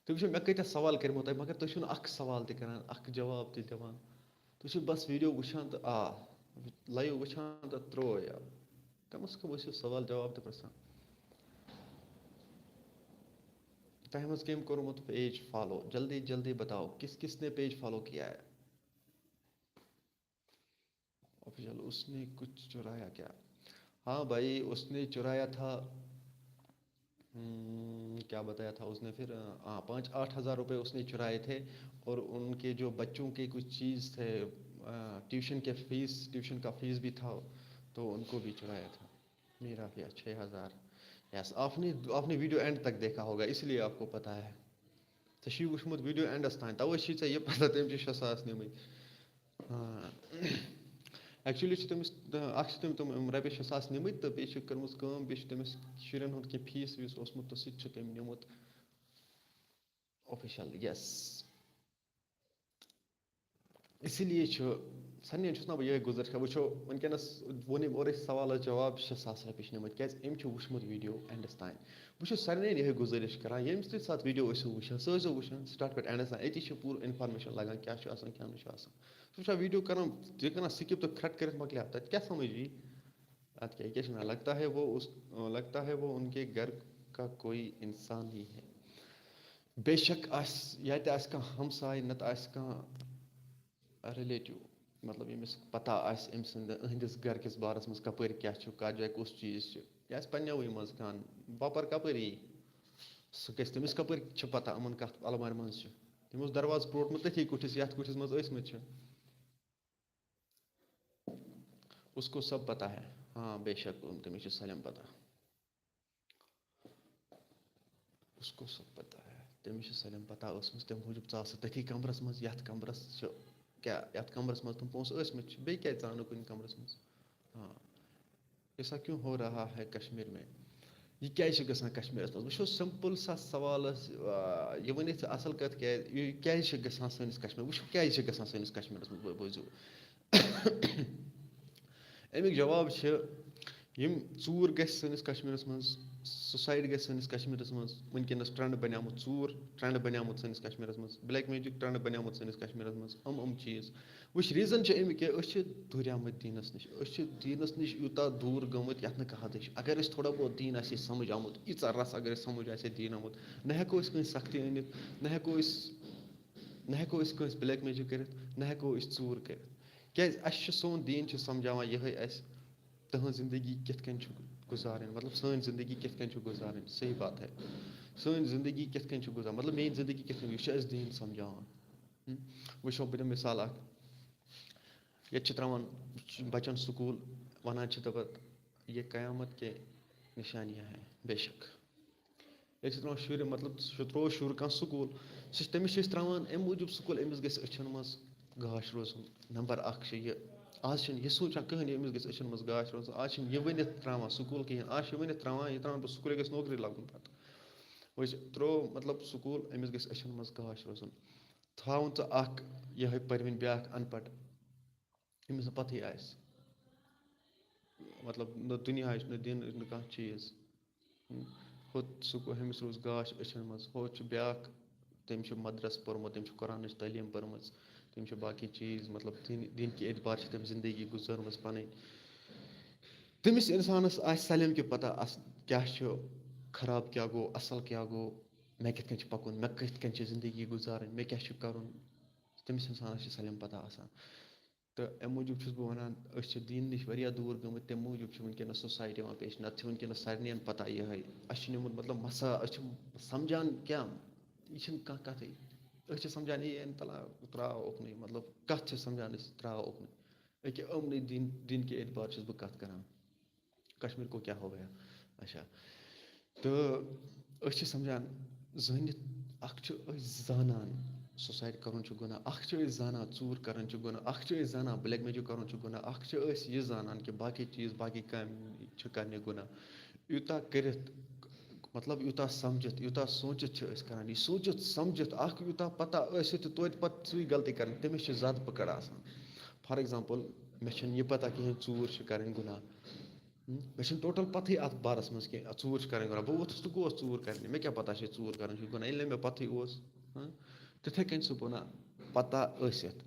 وٕچھِو، مےٚ کۭتیٛاہ سوال کٔرمٕتۍ تۄہہِ، مگر تُہۍ چھِو نہٕ اکھ سوال تہِ کران، اکھ جواب تہِ دِوان۔ تُہۍ چھِو بس ویڈیو وٕچھان تہٕ آ، لایِو وٕچھان تہٕ ترٛوو یَلہٕ۔ کم از کم ٲسِو سوال جواب تہِ پرٛژھان۔ تۄہہِ منٛز کٔمۍ کوٚرمُت پیج فالو؟ جلدی جلدی بتاؤ، کس کس نے پیج فالو کیا ہے؟ آفیشل، اس نے کچھ چرایا کیا؟ ہاں بھائی، اس نے چرایا تھا۔ ہم، کیا بتایا تھا اس نے پھر؟ ہاں، پانچ، آٹھ ہزار روپے اس نے چرائے تھے، اور ان کے جو بچوں کے کچھ چیز تھے، آ، ٹیوشن کے فیس، ٹیوشن کا فیس بھی تھا، تو ان کو بھی چرایا تھا۔ میرا بھی چھ ہزار۔ یس، آپ نے، آپ نے ویڈیو اینڈ تک دیکھا ہوگا، اس لیے آپ کو پتا ہے۔ ژےٚ چھُے وٕچھمُت ویڈیو اینڈس تام، توے چھُے ژےٚ یہِ پتہ تٔمۍ چھِ شےٚ ساس نِمٕتۍ۔ ہاں۔ ایکچُؤلی چھِ تٔمِس، اکھ چھِ تٔمۍ تِم رۄپیہِ شےٚ ساس نِمٕتۍ تہٕ بیٚیہِ چھِ کٔرمٕژ کٲم، بیٚیہِ چھِ تٔمِس شُرٮ۪ن ہُنٛد کینٛہہ فیٖس ویٖس اوسمُت تہٕ سُہ تہِ چھُ تٔمۍ نِمُت۔ آفیشل، یس۔ اسی لیے چھُ سارنٕے چھُس نہ بہٕ یِہوٚے گُزٲرِش کران، وٕچھو وٕنکیٚنَس ووٚن أمۍ اورَے سوالَس جواب، شےٚ ساس رۄپیہِ چھِ نِمٕتۍ، کیٛازِ أمۍ چھُ وٕچھمُت ویٖڈیو اینڈَس تام۔ بہٕ چھُس سارنٕے یِہوٚے گُزٲرِش کران، ییٚمہِ سۭتۍ ساتہٕ ویٖڈیو ٲسِو وٕچھان، سُہ ٲسۍزیو وٕچھان سٹاٹ پٮ۪ٹھ اینڈَس تام، أتی چھِ پوٗرٕ اِنفارمیشَن لَگان کیٛاہ چھُ آسان، کیٛاہ نہٕ چھُ آسان۔ ژٕ وٕچھان ویٖڈیو کران، یہِ کران سِکِپ تہٕ کھرٛٹ کٔرِتھ مۄکلیو، تَتہِ کیٛاہ سَمٕجھ یی؟ اَتھ کیٛاہ، یہِ کیٛاہ چھِ وَنان، لگتا ہے وہ اس، لگتا ہے وہ ان کے گھر کا کوئی انسان ہی ہے۔ بے شک آسہِ، یا تہِ آسہِ کانٛہہ ہمساے، نتہٕ آسہِ کانٛہہ relative، مطلب، ییٚمِس پتہ آسہِ أمۍ سٕنٛدِ، أہٕنٛدِس گرٕ کِس بارس منٛز کپٲرۍ کیٛاہ چھُ، کتھ جایہِ کُس چیٖز چھُ، یا آسہِ پننیوٕے منٛز کانٛہہ، باپار کپٲرۍ یی، سُہ گژھِ، تٔمِس کپٲرۍ چھِ پتہ یِمن کتھ المارِ منٛز چھِ؟ تٔمۍ اوس دروازٕ پروٹمُت تٔتھی کُٹھِس، یتھ کُٹھِس منٛز ٲسمٕتۍ چھِ۔ اس کو سب پتہ ہے۔ ہاں، بے شک، تٔمِس چھُ سٲلِم پتہ۔ اس کو سب پتہ ہے۔ تٔمِس چھِ سٲلِم پتہ ٲسمٕژ، تَمہِ موٗجوٗب ژاو سُہ تٔتھی کمرس منٛز، یَتھ کمرس چھُ، کیٛاہ، یَتھ کمرس منٛز تِم پونٛسہٕ ٲسمٕتۍ چھِ، بیٚیہِ کیٛازِ ژاو نہٕ کُنہِ کمرس منٛز؟ ہاں۔ ایسا کیوں ہو رہا ہے کشمیر میں؟ یہِ کیٛازِ چھِ گژھان کشمیٖرس منٛز؟ وٕچھو، سمپل سا سوال ٲس، آ، یہِ ؤنِتھ ژٕ اَصٕل کَتھ کیٛازِ، یہِ کیٛازِ چھِ گژھان سٲنِس کشمیٖر؟ وٕچھو، کیٛازِ چھِ گژھان سٲنِس کشمیٖرس منٛز؟ بوٗ-، بوٗزِو۔ اَمیُک جواب چھِ، یِم ژوٗر گژھِ سٲنِس کشمیٖرس منٛز، سوسایڈ گژھِ سٲنِس کشمیٖرس منٛز، وٕنکیٚنس ٹرینڈ بنیومُت ژوٗر، ٹرینڈ بنیومُت سٲنِس کشمیٖرس منٛز، بلیک میجک ٹرینڈ بنیومُت سٲنِس کشمیٖرس منٛز، یِم یِم چیٖز۔ وٕچھ، ریٖزن چھِ اَمِکۍ کہِ أسۍ چھِ دوٗریمٕتۍ دیٖنس نِش، أسۍ چھِ دیٖنس نِش یوٗتاہ دوٗر گٔمٕتۍ یَتھ نہٕ کانٛہہ حدٕے چھِ۔ اگر أسۍ تھوڑا بہت دیٖن آسہِ ہے سمجھ آمُت، ییٖژاہ رَژھ اگر اَسہِ سمجھ آسہِ ہے دیٖن آمُت، نہ ہٮ۪کو أسۍ کٲنٛسہِ سختی أنِتھ، نہ ہٮ۪کو أسۍ، نہ ہٮ۪کو أسۍ کٲنٛسہِ بلیک میجک کٔرِتھ، نہ ہٮ۪کو أسۍ ژوٗر کٔرِتھ۔ کیٛازِ اَسہِ چھُ، سون دیٖن چھُ سمجھاوان یِہوٚے اَسہِ، تٕہٕنٛز زندگی کِتھ کٔنۍ چھُ گُزارٕنۍ، مطلب، سٲنۍ زندگی کِتھ کٔنۍ چھُ گُزارٕنۍ، صحیح بات ہے۔ سٲنۍ زندگی کِتھ کٔنۍ چھُ گُزارٕنۍ، مطلب، میٛٲنۍ زندگی کِتھ کٔنۍ، یہِ چھُ اَسہِ دیٖن سمجھاوان۔ ہم؟ وٕچھو، بہٕ دِمہٕ مثال اکھ۔ ییٚتہِ چھِ ترٛاوان بچن سکوٗل، وَنان چھِ، دَپان، "یہ قیامت کے نشانیاں ہیں"، بے شک۔ ییٚتہِ چھِ ترٛاوان شُرۍ، مطلب، سُہ ترٛوو شُر کانٛہہ سکوٗل، سُہ چھِ، تٔمِس چھِ أسۍ ترٛاوان اَمہِ موٗجوٗب سکوٗل، أمِس گژھِ أچھن منٛز گاش روزُن۔ نمبر اکھ چھُ یہِ، آز چھِنہٕ یہِ سونٛچان کٕہٕنۍ، أمِس گژھِ أچھن منٛز گاش روزُن۔ آز چھِنہٕ یہِ ؤنِتھ ترٛاوان سکوٗل کِہیٖنۍ، آز چھِ ؤنِتھ ترٛاوان، یہِ ترٛاوان پَتہٕ سکوٗل، یہِ گژھِ نوکری لَگُن پَتہٕ۔ وۄنۍ چھِ ترٛوو، مطلب، سکوٗل، أمِس گژھِ أچھن منٛز گاش روزُن۔ تھاوُن ژٕ اکھ یِہوٚے پٔرۍوٕنۍ، بیٛاکھ اَن پَڑھ۔ أمِس نہٕ پَتہٕے آسہِ۔ مطلب، نہ دُنیاہٕچ، نہ دیٖنٕچ، نہ کانٛہہ چیٖز۔ ہُتھ سُہ گوٚو، ہُمِس روٗز گاش أچھَن منٛز۔ ہُتھ چھُ بیٛاکھ، تٔمۍ چھُ مدرس پوٚرمُت، تٔمۍ چھُ قرآنٕچ تعلیٖم پٔرمٕژ، تٔمۍ چھُ باقٕے چیٖز، مطلب، دیٖن-، دیٖن کہِ اعتبار چھِ تٔمۍ زندگی گُزٲرمٕژ پَنٕنۍ۔ تٔمِس اِنسانَس آسہِ سٲلِم کہِ پَتہ، اَص-، کیٛاہ چھُ، خراب کیٛاہ گوٚو، اَصٕل کیٛاہ گوٚو، مےٚ کِتھ کٔنۍ چھِ پَکُن، مےٚ کِتھ کٔنۍ چھِ زندگی گُزارٕنۍ، مےٚ کیٛاہ چھُ کَرُن۔ تٔمِس اِنسانَس چھِ سٲلِم پَتہ آسان۔ تہٕ اَمہِ موٗجوٗب چھُس بہٕ وَنان، أسۍ چھِ دیٖن نِش واریاہ دوٗر گٔمٕتۍ، تَمہِ موٗجوٗب چھِ وٕنکیٚنَس سوسایٹی یِوان پیش۔ نَتہٕ چھِ وٕنکیٚنَس سارنٕے پَتہ یِہوٚے، اَسہِ چھُ نیوٗمُت، مطلب، مسا، أسۍ چھِ سَمجھان کیٛاہ، یہِ چھِنہٕ کانٛہہ کَتھٕے۔ أسۍ چھِ سَمجھان، یی أمۍ تَلا ترٛاو اُکنُے، مطلب، کَتھ چھِ سَمجھان أسۍ ترٛاو اُکنُے۔ أکیٛاہ یِمنٕے دیٖن، دیٖن کہِ اعتبار چھُس بہٕ کَتھ کَران۔ کشمیر کو کیا ہو گیا؟ اچھا۔ تہٕ أسۍ چھِ سَمجھان، زٲنِتھ اَکھ چھِ أسۍ زانان، سوسایڈ کَرُن چھُ گۄناہ، اَکھ چھِ أسۍ زانان ژوٗر کَرٕنۍ چھِ گۄناہ، اَکھ چھِ أسۍ زانان بلیک میجک کَرُن چھُ گۄناہ، اَکھ چھِ أسۍ یہِ زانان کہِ باقٕے چیٖز، باقٕے کامہِ چھِ کَرنہِ گۄناہ۔ یوٗتاہ کٔرِتھ، مطلب، یوٗتاہ سَمجِتھ، یوٗتاہ سوٗنٛچِتھ چھِ أسۍ کَران۔ یہِ سوٗنٛچِتھ سَمجِتھ، اَکھ یوٗتاہ پَتہ ٲسِتھ تہِ توتہِ پَتہٕ سُے غلطی کَرٕنۍ، تٔمِس چھِ زیادٕ پکڑ آسان۔ فار ایگزامپل، مےٚ چھَنہٕ یہِ پَتہ کِہیٖنۍ ژوٗر چھِ کَرٕنۍ گۄناہ۔ ہم، مےٚ چھَنہٕ ٹوٹل پَتہٕے اَتھ بارَس منٛز کینٛہہ، ژوٗر چھِ کَرٕنۍ گۄناہ۔ بہٕ ووٚتھُس تہٕ گوس ژوٗر کَرنہِ، مےٚ کیٛاہ پَتہ چھِ ژوٗر کَرٕنۍ چھِ گۄناہ، ییٚلہِ نہٕ مےٚ پَتہٕے اوس۔ ہاں، تِتھَے کٔنۍ چھُس بہٕ وَنان، پَتہ ٲسِتھ،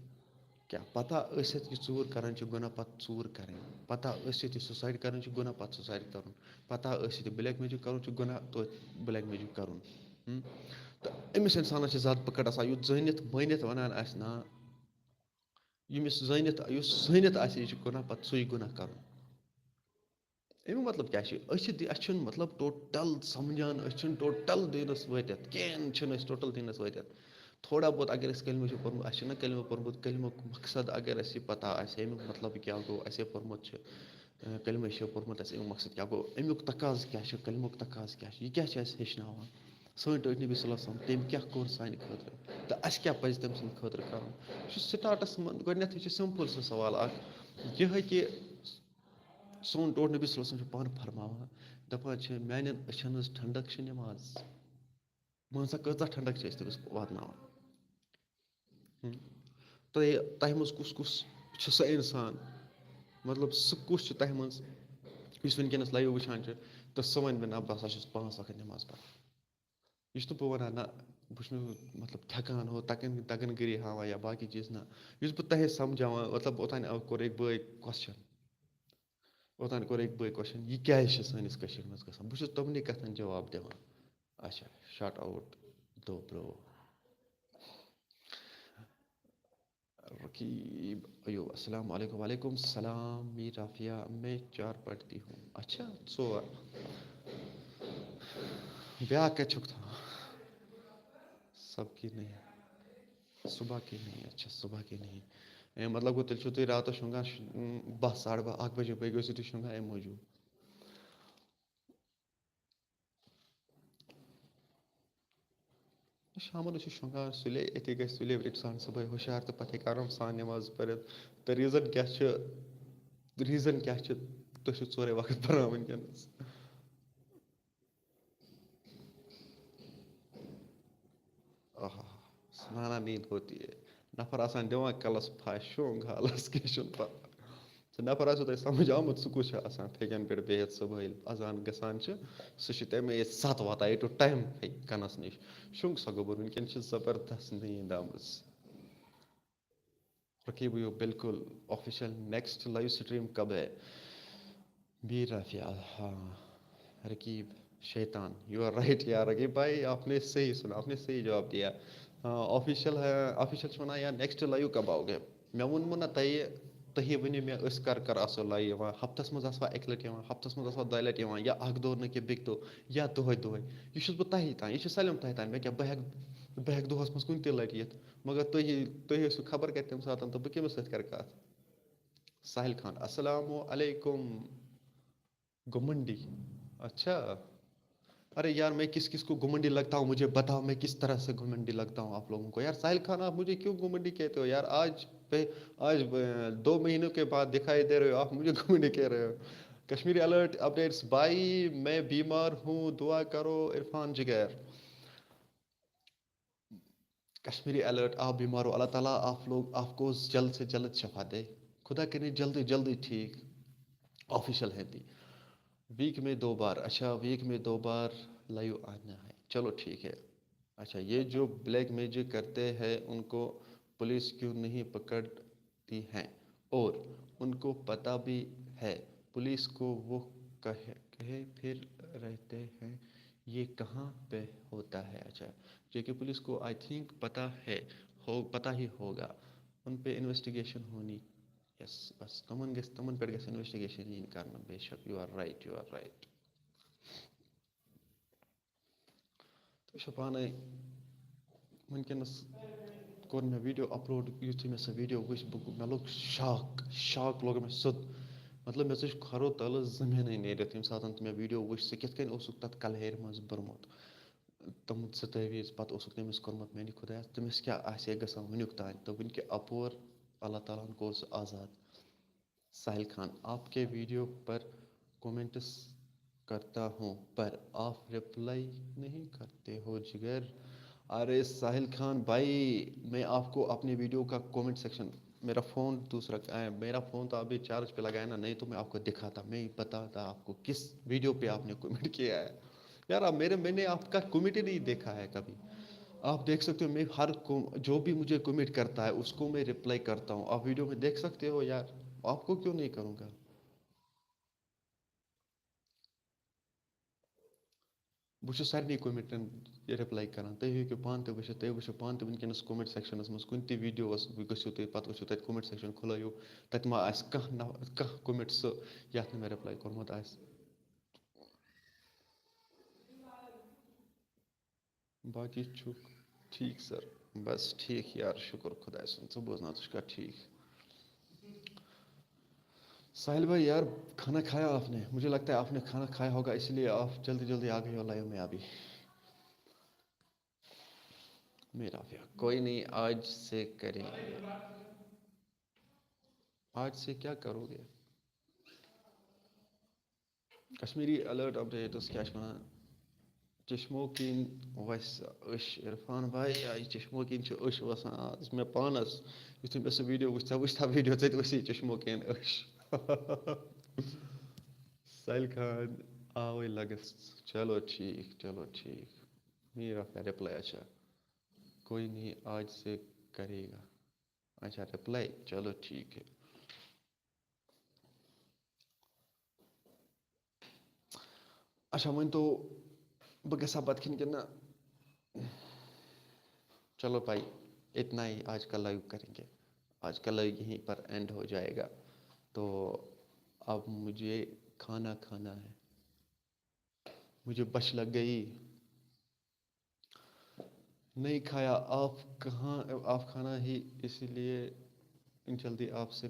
کیٛاہ پَتہ ٲسِتھ یہِ ژوٗر کَرٕنۍ چھِ گۄناہ، پَتہٕ ژوٗر کَرٕنۍ؟ پَتہ ٲسِتھ یہِ سوسایڈ کَرٕنۍ چھِ گۄناہ، پَتہٕ سوسایڈ کَرُن؟ پَتہ ٲسِتھ یہِ بلیک میجک کَرُن چھُ گۄناہ، توتہِ بلیک میجک کَرُن؟ ہم؟ تہٕ أمِس اِنسانَس چھِ زیادٕ پکڑ آسان، یُتھ زٲنِتھ مٲنِتھ وَنان آسہِ، نا، ییٚمِس زٲنِتھ، یُس زٲنِتھ آسہِ، یہِ چھُ گۄناہ، پَتہٕ سُے گۄناہ کَرُن۔ اَمیُک مطلب کیٛاہ چھُ؟ أسۍ چھِ دِ-، اَسہِ چھُنہٕ مطلب ٹوٹل سَمجھان، أسۍ چھِنہٕ ٹوٹل دیٖنَس وٲتِتھ، کِہیٖنۍ چھِنہٕ أسۍ ٹوٹل دیٖنَس وٲتِتھ۔ تھوڑا بہت اگر أسۍ کلمہٕ چھِ پوٚرمُت، اَسہِ چھِنہ کلمہٕ پوٚرمُت، کلمُک مقصد اگر اَسہِ یہِ پَتہ آسہِ، اَمیُک مطلب کیٛاہ گوٚو، اَسہِ یہِ پوٚرمُت چھُ، اَ، کلمہٕ چھِ پوٚرمُت، اَسہِ اَمیُک مقصد کیٛاہ گوٚو، اَمیُک تقاضہٕ کیٛاہ چھُ، کلمُک تقاضہٕ کیٛاہ چھُ، یہِ کیٛاہ چھُ اَسہِ ہیٚچھناوان؟ سٲنۍ ٹٲٹھۍ نبی صلی اللہ علیہ وسلم، تٔمۍ کیٛاہ کوٚر سانہِ خٲطرٕ؟ تہٕ اَسہِ کیٛاہ پَزِ تٔمۍ سٕنٛدِ خٲطرٕ کَرُن؟ یہِ چھُ سٹاٹَس منٛز گۄڈٕنٮ۪تھٕے چھُ سِمپٕل سُہ سوال اَکھ، یِہوٚے کہِ سون ٹوٹھ نبی صلی اللہ علیہ وسلم چھُ پانہٕ فرماوان، دَپان چھِ، "میٛانٮ۪ن أچھَن ہٕنٛز ٹھنڈک چھِ نٮ۪ماز۔" مان سا، کۭژاہ ٹھنڈک چھِ أسۍ تٔمِس واتناوان؟ ہُم۔ تۄہہِ، تۄہہِ منٛز کُس کُس چھُ سُہ اِنسان؟ مطلب، سُہ کُس چھُ تۄہہِ منٛز، یُس وٕنکیٚنَس لایِو وٕچھان چھُ، تہٕ سُہ وَنہِ مےٚ، "نہ، بہٕ ہسا چھُس پانٛژھ وقت نٮ۪ماز پَران"؟ یہِ چھُس نہٕ بہٕ وَنان، نہ، بہٕ چھُس نہٕ، مطلب، تھٮ۪کان ہُہ تَگَن، تَگَن گٔری ہاوان یا باقٕے چیٖز، نہ۔ یُس بہٕ تۄہہِ سَمجھاوان، مطلب، اوٚتام کوٚر أکۍ بٲے کوسچن۔ اوٚتام کوٚر أکۍ بٲے کوسچن، یہِ کیٛازِ چھِ سٲنِس کٔشیٖرِ منٛز گژھان؟ بہٕ چھُس تِمنٕے کَتھَن جواب دِوان۔ اچھا، شاٹ آوُٹ دو برو۔ رقیب ایوب، السلام علیکم۔ وعلیکم السلام، میر رافیہ، میں چار پڑھتی ہوں۔ اچھا، ژور۔ بیٛاکھ کَتہِ چھُکھ تھاوان؟ سب کی نہیں۔ صبح کی نہیں، اچھا، صبح کی نہیں۔ اے، مطلب گوٚو، تیٚلہِ چھُو تُہۍ راتَس شۄنٛگان ش-، م، باہ، ساڑٕ باہ، اَکھ بجے بٲگۍ ٲسِو تُہۍ شۄنٛگان اَمہِ موٗجوٗب۔ شامَن ٲسِو شۄنٛگان سُلے، أتی گژھِ سُلے اِنسان صُبحٲے ہُشار تہٕ پَتہٕ ہیٚکہِ آرام سان نٮ۪ماز پٔرِتھ۔ تہٕ ریٖزَن کیٛاہ چھُ؟ ریٖزَن کیٛاہ چھُ؟ تُہۍ چھِو ژورے وقت پَران وٕنکیٚنَس۔ آہا، سُہ نانا نیٖند ہوتی ہے۔ نفر آسان دِوان کَلَس پھَش، شۄنٛگ حالَس، کینٛہہ چھُنہٕ پَرواے۔ سُہ نفر آسیو تۄہہِ سَمٕجھ آمُت، سُہ کُس چھُ آسان پھیٚکٮ۪ن پٮ۪ٹھ بِہِتھ صُبحٲے اَذان گژھان چھِ، سُہ چھُ تَمے ساتہٕ واتان، ییٚتیُک ٹایم تھَے کَنَس نِش۔ شۄنٛگ سا گوٚبُر، وٕنکٮ۪ن چھِ زبردست نیٖند آمٕژ۔ رقیب، یو بالکل آفیشل، نیکسٹ لائیو سٹریم کب ہے؟ میر رافیہ، ہاں، رقیب شیطان، یو آر رائٹ یار، رقیب بھائی، آپ نے صحیح سنا، آپ نے صحیح جواب دیا۔ ہاں، آفیشل ہے، آفیشل چھُ وَنان، یار، نیکسٹ لائیو کب آؤگے؟ مےٚ ووٚنمو نہ تۄہہِ، تُہی ؤنِو مےٚ، أسۍ کر کر آسو لایِو یِوان؟ ہفتس منٛز آسوا اَکہِ لٹہِ یِوان، ہفتس منٛز آسوا دۄیہِ لٹہِ یِوان، یا اکھ دۄہ نہٕ کینٛہہ، بیٚکہِ دۄہ، یا دۄہے دۄہے؟ یہِ چھُس بہٕ تۄہی تام، یہِ چھِ سٲلِم تۄہہِ تام۔ مےٚ کیٛاہ، بہٕ ہٮ۪کہٕ، بہٕ ہٮ۪کہٕ دۄہس منٛز کُنہِ تہِ لٹہِ یِتھ، مگر تُہی، تُہۍ ٲسِو خبر کتہِ تمہِ ساتہٕ، تہٕ بہٕ کٔمِس سۭتۍ کرٕ کتھ؟ ساحل خان، السلام علیکم۔ گُمنڈی۔ اچھا۔ ارے یار، میں کس کس کو گمنڈی لگتا ہوں؟ مجھے بتاؤ، میں کس طرح سے گمنڈی لگتا ہوں آپ لوگوں کو؟ یار ساحل خان، آپ مجھے کیوں گمنڈی کہتے ہو یار؟ آج پہ-، آج، اے، دو مہینوں کے بعد دکھائی دے رہے ہو، آپ مجھے گمنڈی کہہ رہے ہو۔ کشمیری الرٹ اپڈیٹس، بھائی میں بیمار ہوں، دعا کرو عرفان جگر۔ کشمیری الرٹ، آپ بیمار ہو، اللہ تعالیٰ آپ لوگ، آپ کو جلد سے جلد شفا دے۔ خدا کرے جلدی جلدی ٹھیک۔ آفیشل ہے دی۔ ویک میں دو بار، اچھا، ویک میں دو بار لائیو آنا ہے، چلو ٹھیک ہے۔ اچھا، یہ جو بلیک میجک کرتے ہیں، ان کو پولیس کیوں نہیں پکڑتی ہیں؟ اور ان کو پتہ بھی ہے، پولیس کو وہ کہے، کہے پھر رہتے ہیں، یہ کہاں پہ ہوتا ہے؟ اچھا، جے کے پولیس کو، آئی تھنک، پتہ ہے، ہو، پتہ ہی ہوگا، ان پہ انویسٹیگیشن ہونی۔ یس، بس تِمن گژھِ، تِمن پٮ۪ٹھ گژھِ انویسٹیگیشن یِنۍ کرنہٕ۔ بے شک، you are right, you are right۔ تُہۍ چھِو پانَے، وٕنکیٚنَس کوٚر مےٚ ویٖڈیو اپلوڈ، یُتھُے مےٚ سُہ ویٖڈیو وٕچھ، بہٕ گوٚو، مےٚ لوٚگ شاک، شاک لوٚگ مےٚ سیوٚد۔ مطلب، مےٚ ژٔج کھۄرو تَلہٕ زٔمیٖنٕے نیٖرِتھ، ییٚمہِ ساتَن تہِ مےٚ ویٖڈیو وٕچھ، سُہ کِتھ کٔنۍ اوسُکھ تَتھ کَلہیرِ منٛز بوٚرمُت۔ تِم زٕ تعویٖذ، پَتہٕ اوسُکھ تٔمِس کوٚرمُت میٛانہِ خۄدایَس، تٔمِس کیٛاہ آسہِ ہے گژھان وٕنیُک تام؟ تہٕ وٕنہِ کہِ اَپور اللہ تعالیٰ ہَن کوٚر سُہ آزاد۔ ساحل خان، آپ کے ویڈیو پر کمنٹس کرتا ہوں، پر آپ رپلائی نہیں کرتے ہو جگر۔ ارے ساحل خان بھائی، میں آپ کو اپنے ویڈیو کا کمنٹ سیکشن، میرا فون دوسرا، اے، میرا فون تو ابھی چارج پہ لگایا نا، نہیں تو میں آپ کو دکھاتا، میں بتاتا آپ کو کس ویڈیو پہ آپ نے کمنٹ کیا ہے۔ یار، آپ میرے، मैंने आपका कमेंट ही नहीं देखा है कभी। आप देख सकते हो, मैं हर को, जो भी मुझे कमेंट करता है, उसको मैं रिप्लाई करता हूँ। आप वीडियो में देख सकते हो यार, आपको क्यों नहीं करूँगा? بہٕ چھُس سارنٕے کومنٹن رِپلاے کران۔ تُہۍ ہیٚکِو پانہٕ تہِ وٕچھِتھ، تُہۍ وٕچھِو پانہٕ تہِ وٕنکیٚنَس کومنٹ سیکشنَس منٛز کُنہِ تہِ ویٖڈیوَس گٔژھِو تُہۍ، پَتہٕ وٕچھِو تَتہِ کومنٹ سیکشن کھُلٲیِو، تَتہِ ما آسہِ کانٛہہ نہ، کانٛہہ کومنٹ سُہ یَتھ نہٕ مےٚ رِپلاے کوٚرمُت آسہِ۔ باقی چھُکھ ٹھیٖک سر؟ بس ٹھیٖک یار، شُکُر خۄدایَس کُن۔ ژٕ بوزناو، ژٕ چھُکھا ٹھیٖک؟ ساحل بھائی، यार, खाना खाया आपने? मुझे लगता है आपने खाना खाया होगा, इसीलिए आप जल्दी जल्दी आ गए हो लाइव में अभी। मेरा भैया, कोई नहीं, आज से करेंगे। आज से क्या करोगे? کشمیٖری الرٹ اپڈیٹس کیٛاہ چھِ وَنان؟ چشمو کِنۍ وَسہِ أچھ۔ عرفان بھائی، آ، یہِ چشمو کِنۍ چھِ أچھ وَسان آز مےٚ پانَس۔ یُتھُے مےٚ سُہ ویٖڈیو وٕچھ، ژےٚ وٕچھتھا ویٖڈیو، ژےٚ تہِ وَسی چشمو کِنۍ أچھ۔ ساحل خان آوٕے لَگَس۔ چلو ٹھیٖک، چلو ٹھیٖک۔ میرا کیا رِپلاے؟ اچھا، کوئی نہیں، آج سے کرے گا۔ اچھا، رِپلاے، چلو ٹھیٖک ہے۔ اچھا، وۄنۍ تو بہٕ گژھا بَتہٕ کھٮ۪نہِ کِنہٕ نہ؟ چلو بھائی، اتنا ہی آج کا لائیو کریں گے۔ آج کا لائیو یہیں پر اینڈ ہو جائے گا۔ تو اب مجھے کھانا کھانا ہے۔ مجھے بش لگ گئی۔ نہیں کھایا آپ کہاں، آپ کھانا ہی، اسی لیے جلدی آپ سے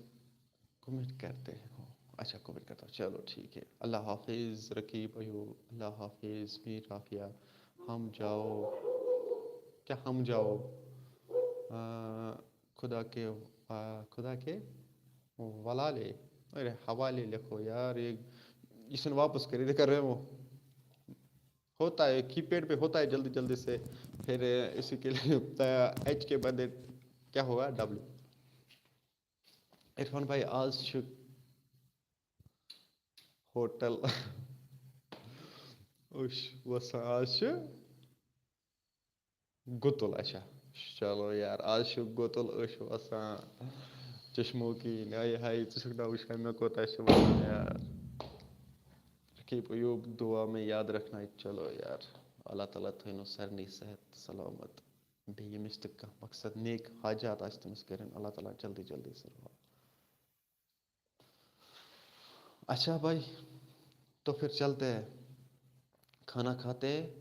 کمنٹ کرتے ہو۔ اچھا، کمنٹ کرتا ہوں، چلو ٹھیک ہے۔ اللہ حافظ رقیب ایوب، اللہ حافظ میر رافیہ۔ ہم جاؤ، کیا ہم جاؤ؟ آ، خدا کے، آ، خدا کے والے، ارے حوالے لکھو یار، یہ، یہ سن واپس کر، یہ کر رہے ہو۔ ہوتا ہے، کی پیڈ پہ ہوتا ہے جلدی جلدی سے، پھر اسی کے لیے ایچ کے بدلے کیا ہوگا؟ ڈبلیو۔ عرفان بھائی، آز چھُ ہوٹل۔ اوش وسان، آز چھُ گُتُل۔ اچھا، چلو یار، آز چھُ گُتُل، اوش وسان۔ چشمو کی نہ، یہ ہے، ژٕ چھُکھ نہ وٕچھان مےٚ کوٗتاہ چھُ وَسان یار۔ رقیب ایوب دعا میں یاد رکھنا ہے۔ چلو یار، اللہ تعالیٰ تھٲینو سارنٕے صحت سلامت۔ بیٚیہِ ییٚمِس تہِ کانٛہہ مقصد، نیک حاجات آسہِ تٔمِس کٔرِن اللہ تعالیٰ جلدی جلدی سُہ روا۔ اچھا بھائی، تو پھر چلتے ہیں، کھانا کھاتے ہیں۔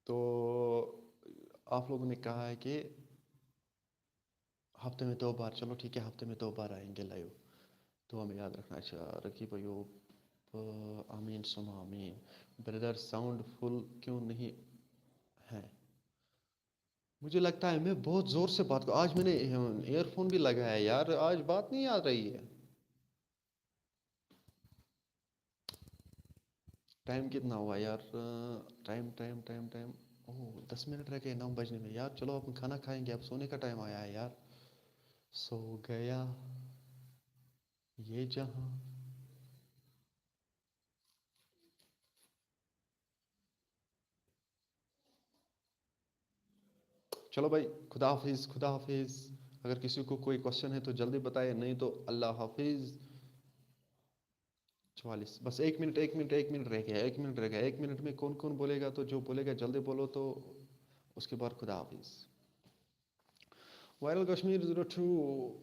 تو آپ لوگوں نے کہا ہے کہ ہفتے میں دو بار، چلو ٹھیک ہے، ہفتے میں دو بار آئیں گے لائیو۔ دعا میں یاد رکھنا۔ اچھا، رقیب ایوب، آمین ثم آمین۔ بردر، ساؤنڈ فل کیوں نہیں ہے؟ مجھے لگتا ہے میں بہت زور سے بات کر، آج میں نے ایئرفون بھی لگایا ہے یار، آج بات نہیں آ رہی ہے۔ ٹائم کتنا ہوا یار؟ Time, time, time, time. اوہ، دس منٹ رہ گئے نو بجنے میں یار۔ چلو، اب کھانا کھائیں گے، اب سونے کا ٹائم آیا ہے یار۔ سو گیا یہ جہاں۔ چلو بھائی، خدا حافظ، خدا حافظ۔ اگر کسی کو کوئی کوشچن ہے تو جلدی بتائے، نہیں تو اللہ حافظ۔ چوالیس، بس ایک منٹ، ایک منٹ، ایک منٹ رہ گیا، ایک منٹ رہ گیا۔ ایک منٹ میں کون کون بولے گا، تو جو بولے گا جلدی بولو، تو اس کے بعد خدا حافظ۔ Viral Kashmir zero two.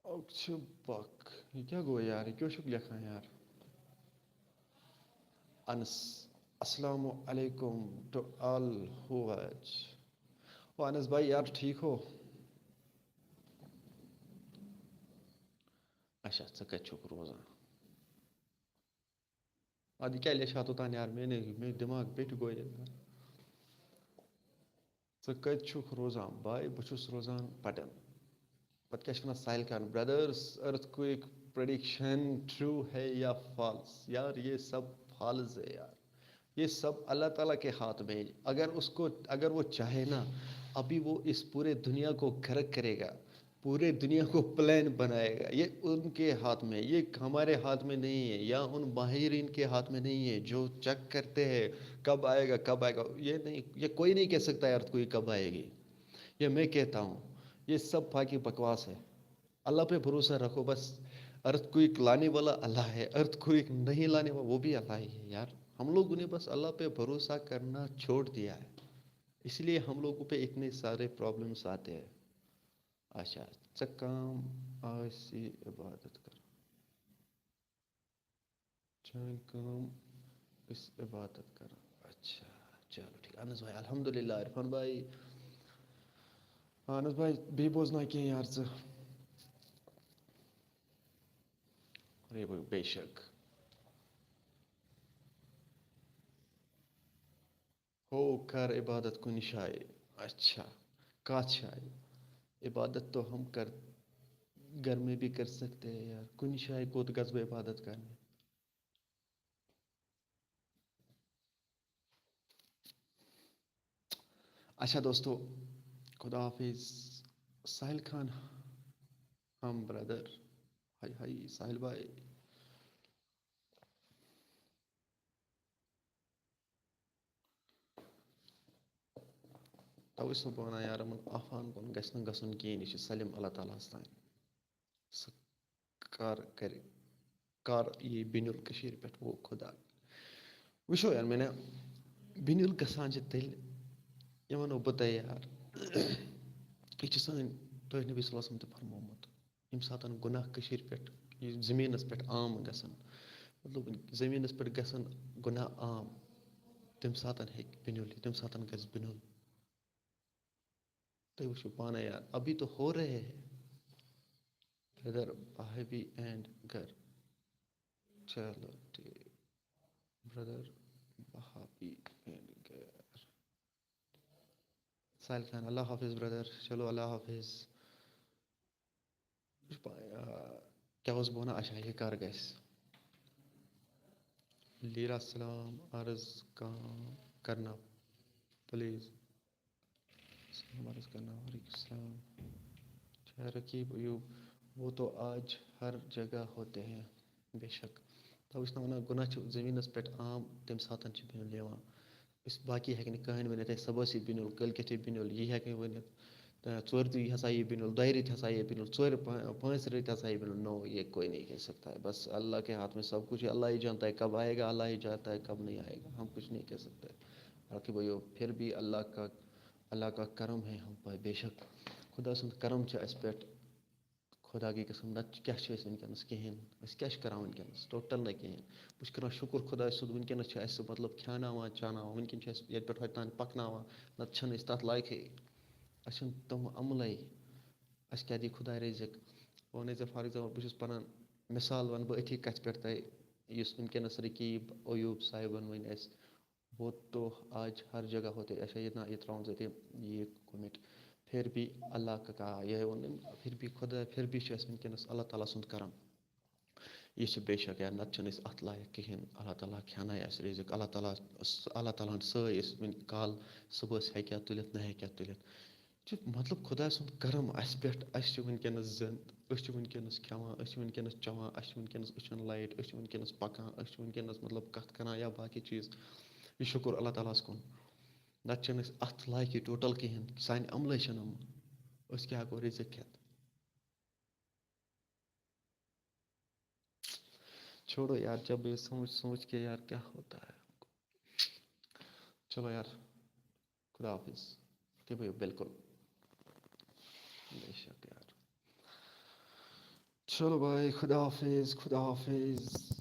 اکھ چھِ بک۔ یہِ کیٛاہ گوٚو یار؟ یہِ کیٛاہ چھُکھ لیکھان یار؟ انس، السلام علیکم to all who watch۔ او انس بھائی یار، ٹھیک ہو؟ اچھا، ژٕ کتہِ چھُکھ روزان؟ اَدٕ یہِ کیٛاہ لیٚچھِ ہا توٚتام یار، میٛانہِ، میٛٲنۍ دٮ۪ماغ بیٚٹھۍ گوٚو ییٚلہِ۔ ژٕ کَتہِ چھُکھ روزان؟ بھاے، بہٕ چھُس روزان پٹن۔ پتہٕ کیٛاہ چھِ وَنان ساحل خان، بردرس، ارتھ کویک پریڈکشن ٹرو ہے یا فالس؟ یار، یہ سب فالس ہے یار، یہ سب اللہ تعالیٰ کے ہاتھ میں ہے۔ اگر اس کو، اگر وہ چاہے نا، ابھی وہ اس پورے دنیا کو غرق کرے گا، پورے دنیا کو پلین بنائے گا۔ یہ ان کے ہاتھ میں، یہ ہمارے ہاتھ میں نہیں ہے، یا ان ماہرین کے ہاتھ میں نہیں ہے جو چیک کرتے ہیں کب آئے گا، کب آئے گا۔ یہ نہیں، یہ کوئی نہیں کہہ سکتا ہے ارتھ کویک کب آئے گی۔ یہ میں کہتا ہوں، یہ سب پھاکی بکواس ہے۔ اللہ پہ بھروسہ رکھو بس۔ ارتھ کویک لانے والا اللہ ہے، ارتھ کویک نہیں لانے والا وہ بھی اللہ ہی ہے یار۔ ہم لوگوں نے بس اللہ پہ بھروسہ کرنا چھوڑ دیا ہے، اس لیے ہم لوگوں پہ اتنے سارے پرابلمس آتے ہیں۔ اچھا، ژےٚ کٲم آسی عبادت کران۔ چٲنۍ کٲم ٲسۍ عبادت کران۔ اچھا، چلو ٹھیٖک۔ اہن حظ بھائی، الحمدللہ عرفان بھائی۔ اہن حظ بھائی، بیٚیہِ بوزناو کینٛہہ یار ژٕ۔ ارے بھائی، بے شک۔ ہو کر عبادت کُنہِ جایہِ۔ اچھا، کتھ جایہِ؟ عبادت تو ہم کر، گھر میں بھی کر سکتے ہیں یار۔ کُنہِ جایہِ کوٚت گژھٕ بہٕ عبادت کرنہِ؟ اچھا دوستو، خدا حافظ۔ ساحل خان، ہم بردر۔ ہاے ہاے ساحل بھائی۔ توے چھُس بہٕ وَنان یار، یِمَن آفان کُن گژھِ نہٕ گژھُن کِہیٖنۍ، یہِ چھُ سٲلِم اللہ تعالیٰ ہَس تام۔ سُہ کر کرِ، کر یی بِنیُل کٔشیٖرِ پٮ۪ٹھ، وہ خدا۔ وٕچھو یار، مےٚ نا بِنیُل گژھان چھِ تیٚلہِ، یہِ وَنو بہٕ تۄہہِ یار، یہِ چھِ سٲنۍ، تۄہہِ نبی صلی اللہ علیہ وسلم تہِ فرمومُت۔ ییٚمہِ ساتَن گۄناہ کٔشیٖرِ پٮ۪ٹھ، یہِ زٔمیٖنَس پٮ۪ٹھ عام گژھن، مطلب، زٔمیٖنَس پٮ۪ٹھ گژھن گۄناہ عام، تَمہِ ساتَن ہیٚکہِ بِنیُل یِتھ، تَمہِ ساتَن گژھِ بِنیُل۔ تُہۍ وٕچھِو پانَے یار، ابھی تو ہو رہے ہیں۔ بردر، بھابھی اینڈ گھر۔ چلو ٹھیٖک۔ بردر، بھابھی اینڈ گھر۔ ساحل خان، اللہ حافظ بردر۔ چلو، اللہ حافظ۔ یہِ چھُ پا-، آ، کیٛاہ اوسُس بہٕ وَنان؟ اچھا، یہِ کَر گژھِ؟ لیٖرا سلام عرض کا-، کرنا، پلیز۔ سلام عرض کرنا، وعلیکم السلام۔ کیا رقیب ایوب، وہ تو آج ہر جگہ ہوتے ہیں۔ بے شک۔ توے چھُس نہ وَنان، گۄناہ چھُ زٔمیٖنَس پٮ۪ٹھ عام، تَمہِ ساتَن چھُ بِنیُل یِوان۔ أسۍ باقٕے ہیٚکہِ نہٕ کٕہٕنۍ ؤنِتھ، ہے صُبحَس یی بِنیُل، کٲلۍ کٮ۪تھ یی بِنیُل، یہِ ہیٚکہِ نہٕ ؤنِتھ۔ تہٕ ژورِ دُہہِ ہسا یی بِنیُل، دۄیہِ ریٚتہِ ہسا یی بِنیُل، ژورِ پا-، پانٛژِ ریٚتہِ ہسا یی بِنیُل۔ No، یہ کوئی نہیں کہہ سکتا ہے۔ بس اللہ کے ہاتھ میں سب کچھ ہے، اللہ ہی جانتا ہے کب آئے گا، اللہ ہی جانتا ہے کب نہیں آئے گا، ہم کچھ نہیں کہہ سکتے۔ باقی بھائیو، پھر بھی اللہ کا، اللہ کا کرم ہے ہم پر، بے شک خدا سُنٛد کرم چھُ اَسہِ پٮ۪ٹھ۔ خدا کی قسم، نتہٕ کیٛاہ چھِ أسۍ وٕنکیٚنَس؟ کِہیٖنۍ۔ أسۍ کیٛاہ چھِ کَران وٕنکیٚنَس؟ ٹوٹل نہ کِہیٖنۍ۔ بہٕ چھُس کَران شُکُر خۄداے سُنٛد، وٕنکیٚنَس چھِ اَسہِ سُہ، مطلب، کھیٛاناوان، چاوناوان، وٕنکیٚن چھِ اَسہِ ییٚتہِ پٮ۪ٹھ ہوٚتہِ تام پَکناوان، نَتہٕ چھِنہٕ أسۍ تَتھ لایقٕے۔ اَسہِ چھِنہٕ تِم عملٕے۔ اَسہِ کیٛاہ دی خۄداے رِزِق؟ بہٕ وَنَے ژےٚ، فار ایٚگزامپٕل، بہٕ چھُس پَنُن مِثال وَنہٕ بہٕ أتھی کَتھِ پٮ۪ٹھ تۄہہِ، یُس وٕنکیٚنَس رقیٖب ایوب صاحبَن وَنہِ اَسہِ، وہ تو آج ہر جگہ ہوتے، اچھا، یہِ نہ، یہِ ترٛاوُن ژٕ أتی، یہِ کوٚمٮ۪نٛٹ۔ پھر بھی اللہ کا کہا، یہِ ووٚن أمۍ، پھر بھی خۄدا، پھر بھی چھُ اَسہِ وٕنکیٚنَس اللہ تعالیٰ سُنٛد کرم۔ یہِ چھُ بے شک یار، نَتہٕ چھِنہٕ أسۍ اَتھ لایق کِہیٖنۍ۔ اللہ تعالیٰ کھیٛانایہِ اَسہِ رِزِق، اللہ تعالیٰ، اللہ تعالیٰ ہَن سٲے أسۍ وٕنہِ کالہٕ صُبحَس ہیٚکہِ ہا تُلِتھ، نہ ہیٚکہِ ہا تُلِتھ۔ چھُ مطلب خۄداے سُنٛد کرم اَسہِ پٮ۪ٹھ، اَسہِ چھِ وٕنکیٚنَس زِنٛدٕ، أسۍ چھِ وٕنکیٚنَس کھٮ۪وان، أسۍ چھِ وٕنکیٚنَس چٮ۪وان، اَسہِ چھِ وٕنکیٚنَس أچھَن لایٹ، أسۍ چھِ وٕنکیٚنَس پَکان، أسۍ چھِ وٕنکیٚنَس مطلب کَتھ کَران یا باقٕے چیٖز۔ یہِ شُکُر اللہ تعالیٰ ہَس کُن۔ نَتہٕ چھِنہٕ أسۍ اَتھ لایقٕے ٹوٹل کِہیٖنۍ، سانہِ عملے چھِنہٕ یِم۔ أسۍ کیٛاہ ہٮ۪کو رِزِق کھٮ۪تھ؟ چھوڑو یار، جب یہ سوچ سوچ کے یار کیا ہوتا ہے ہم کو۔ چلو یار، خدا حافظ۔ اوکے بھائی، بالکل۔ بے شک یار۔ چلو بھائی، خدا حافظ، خدا حافظ۔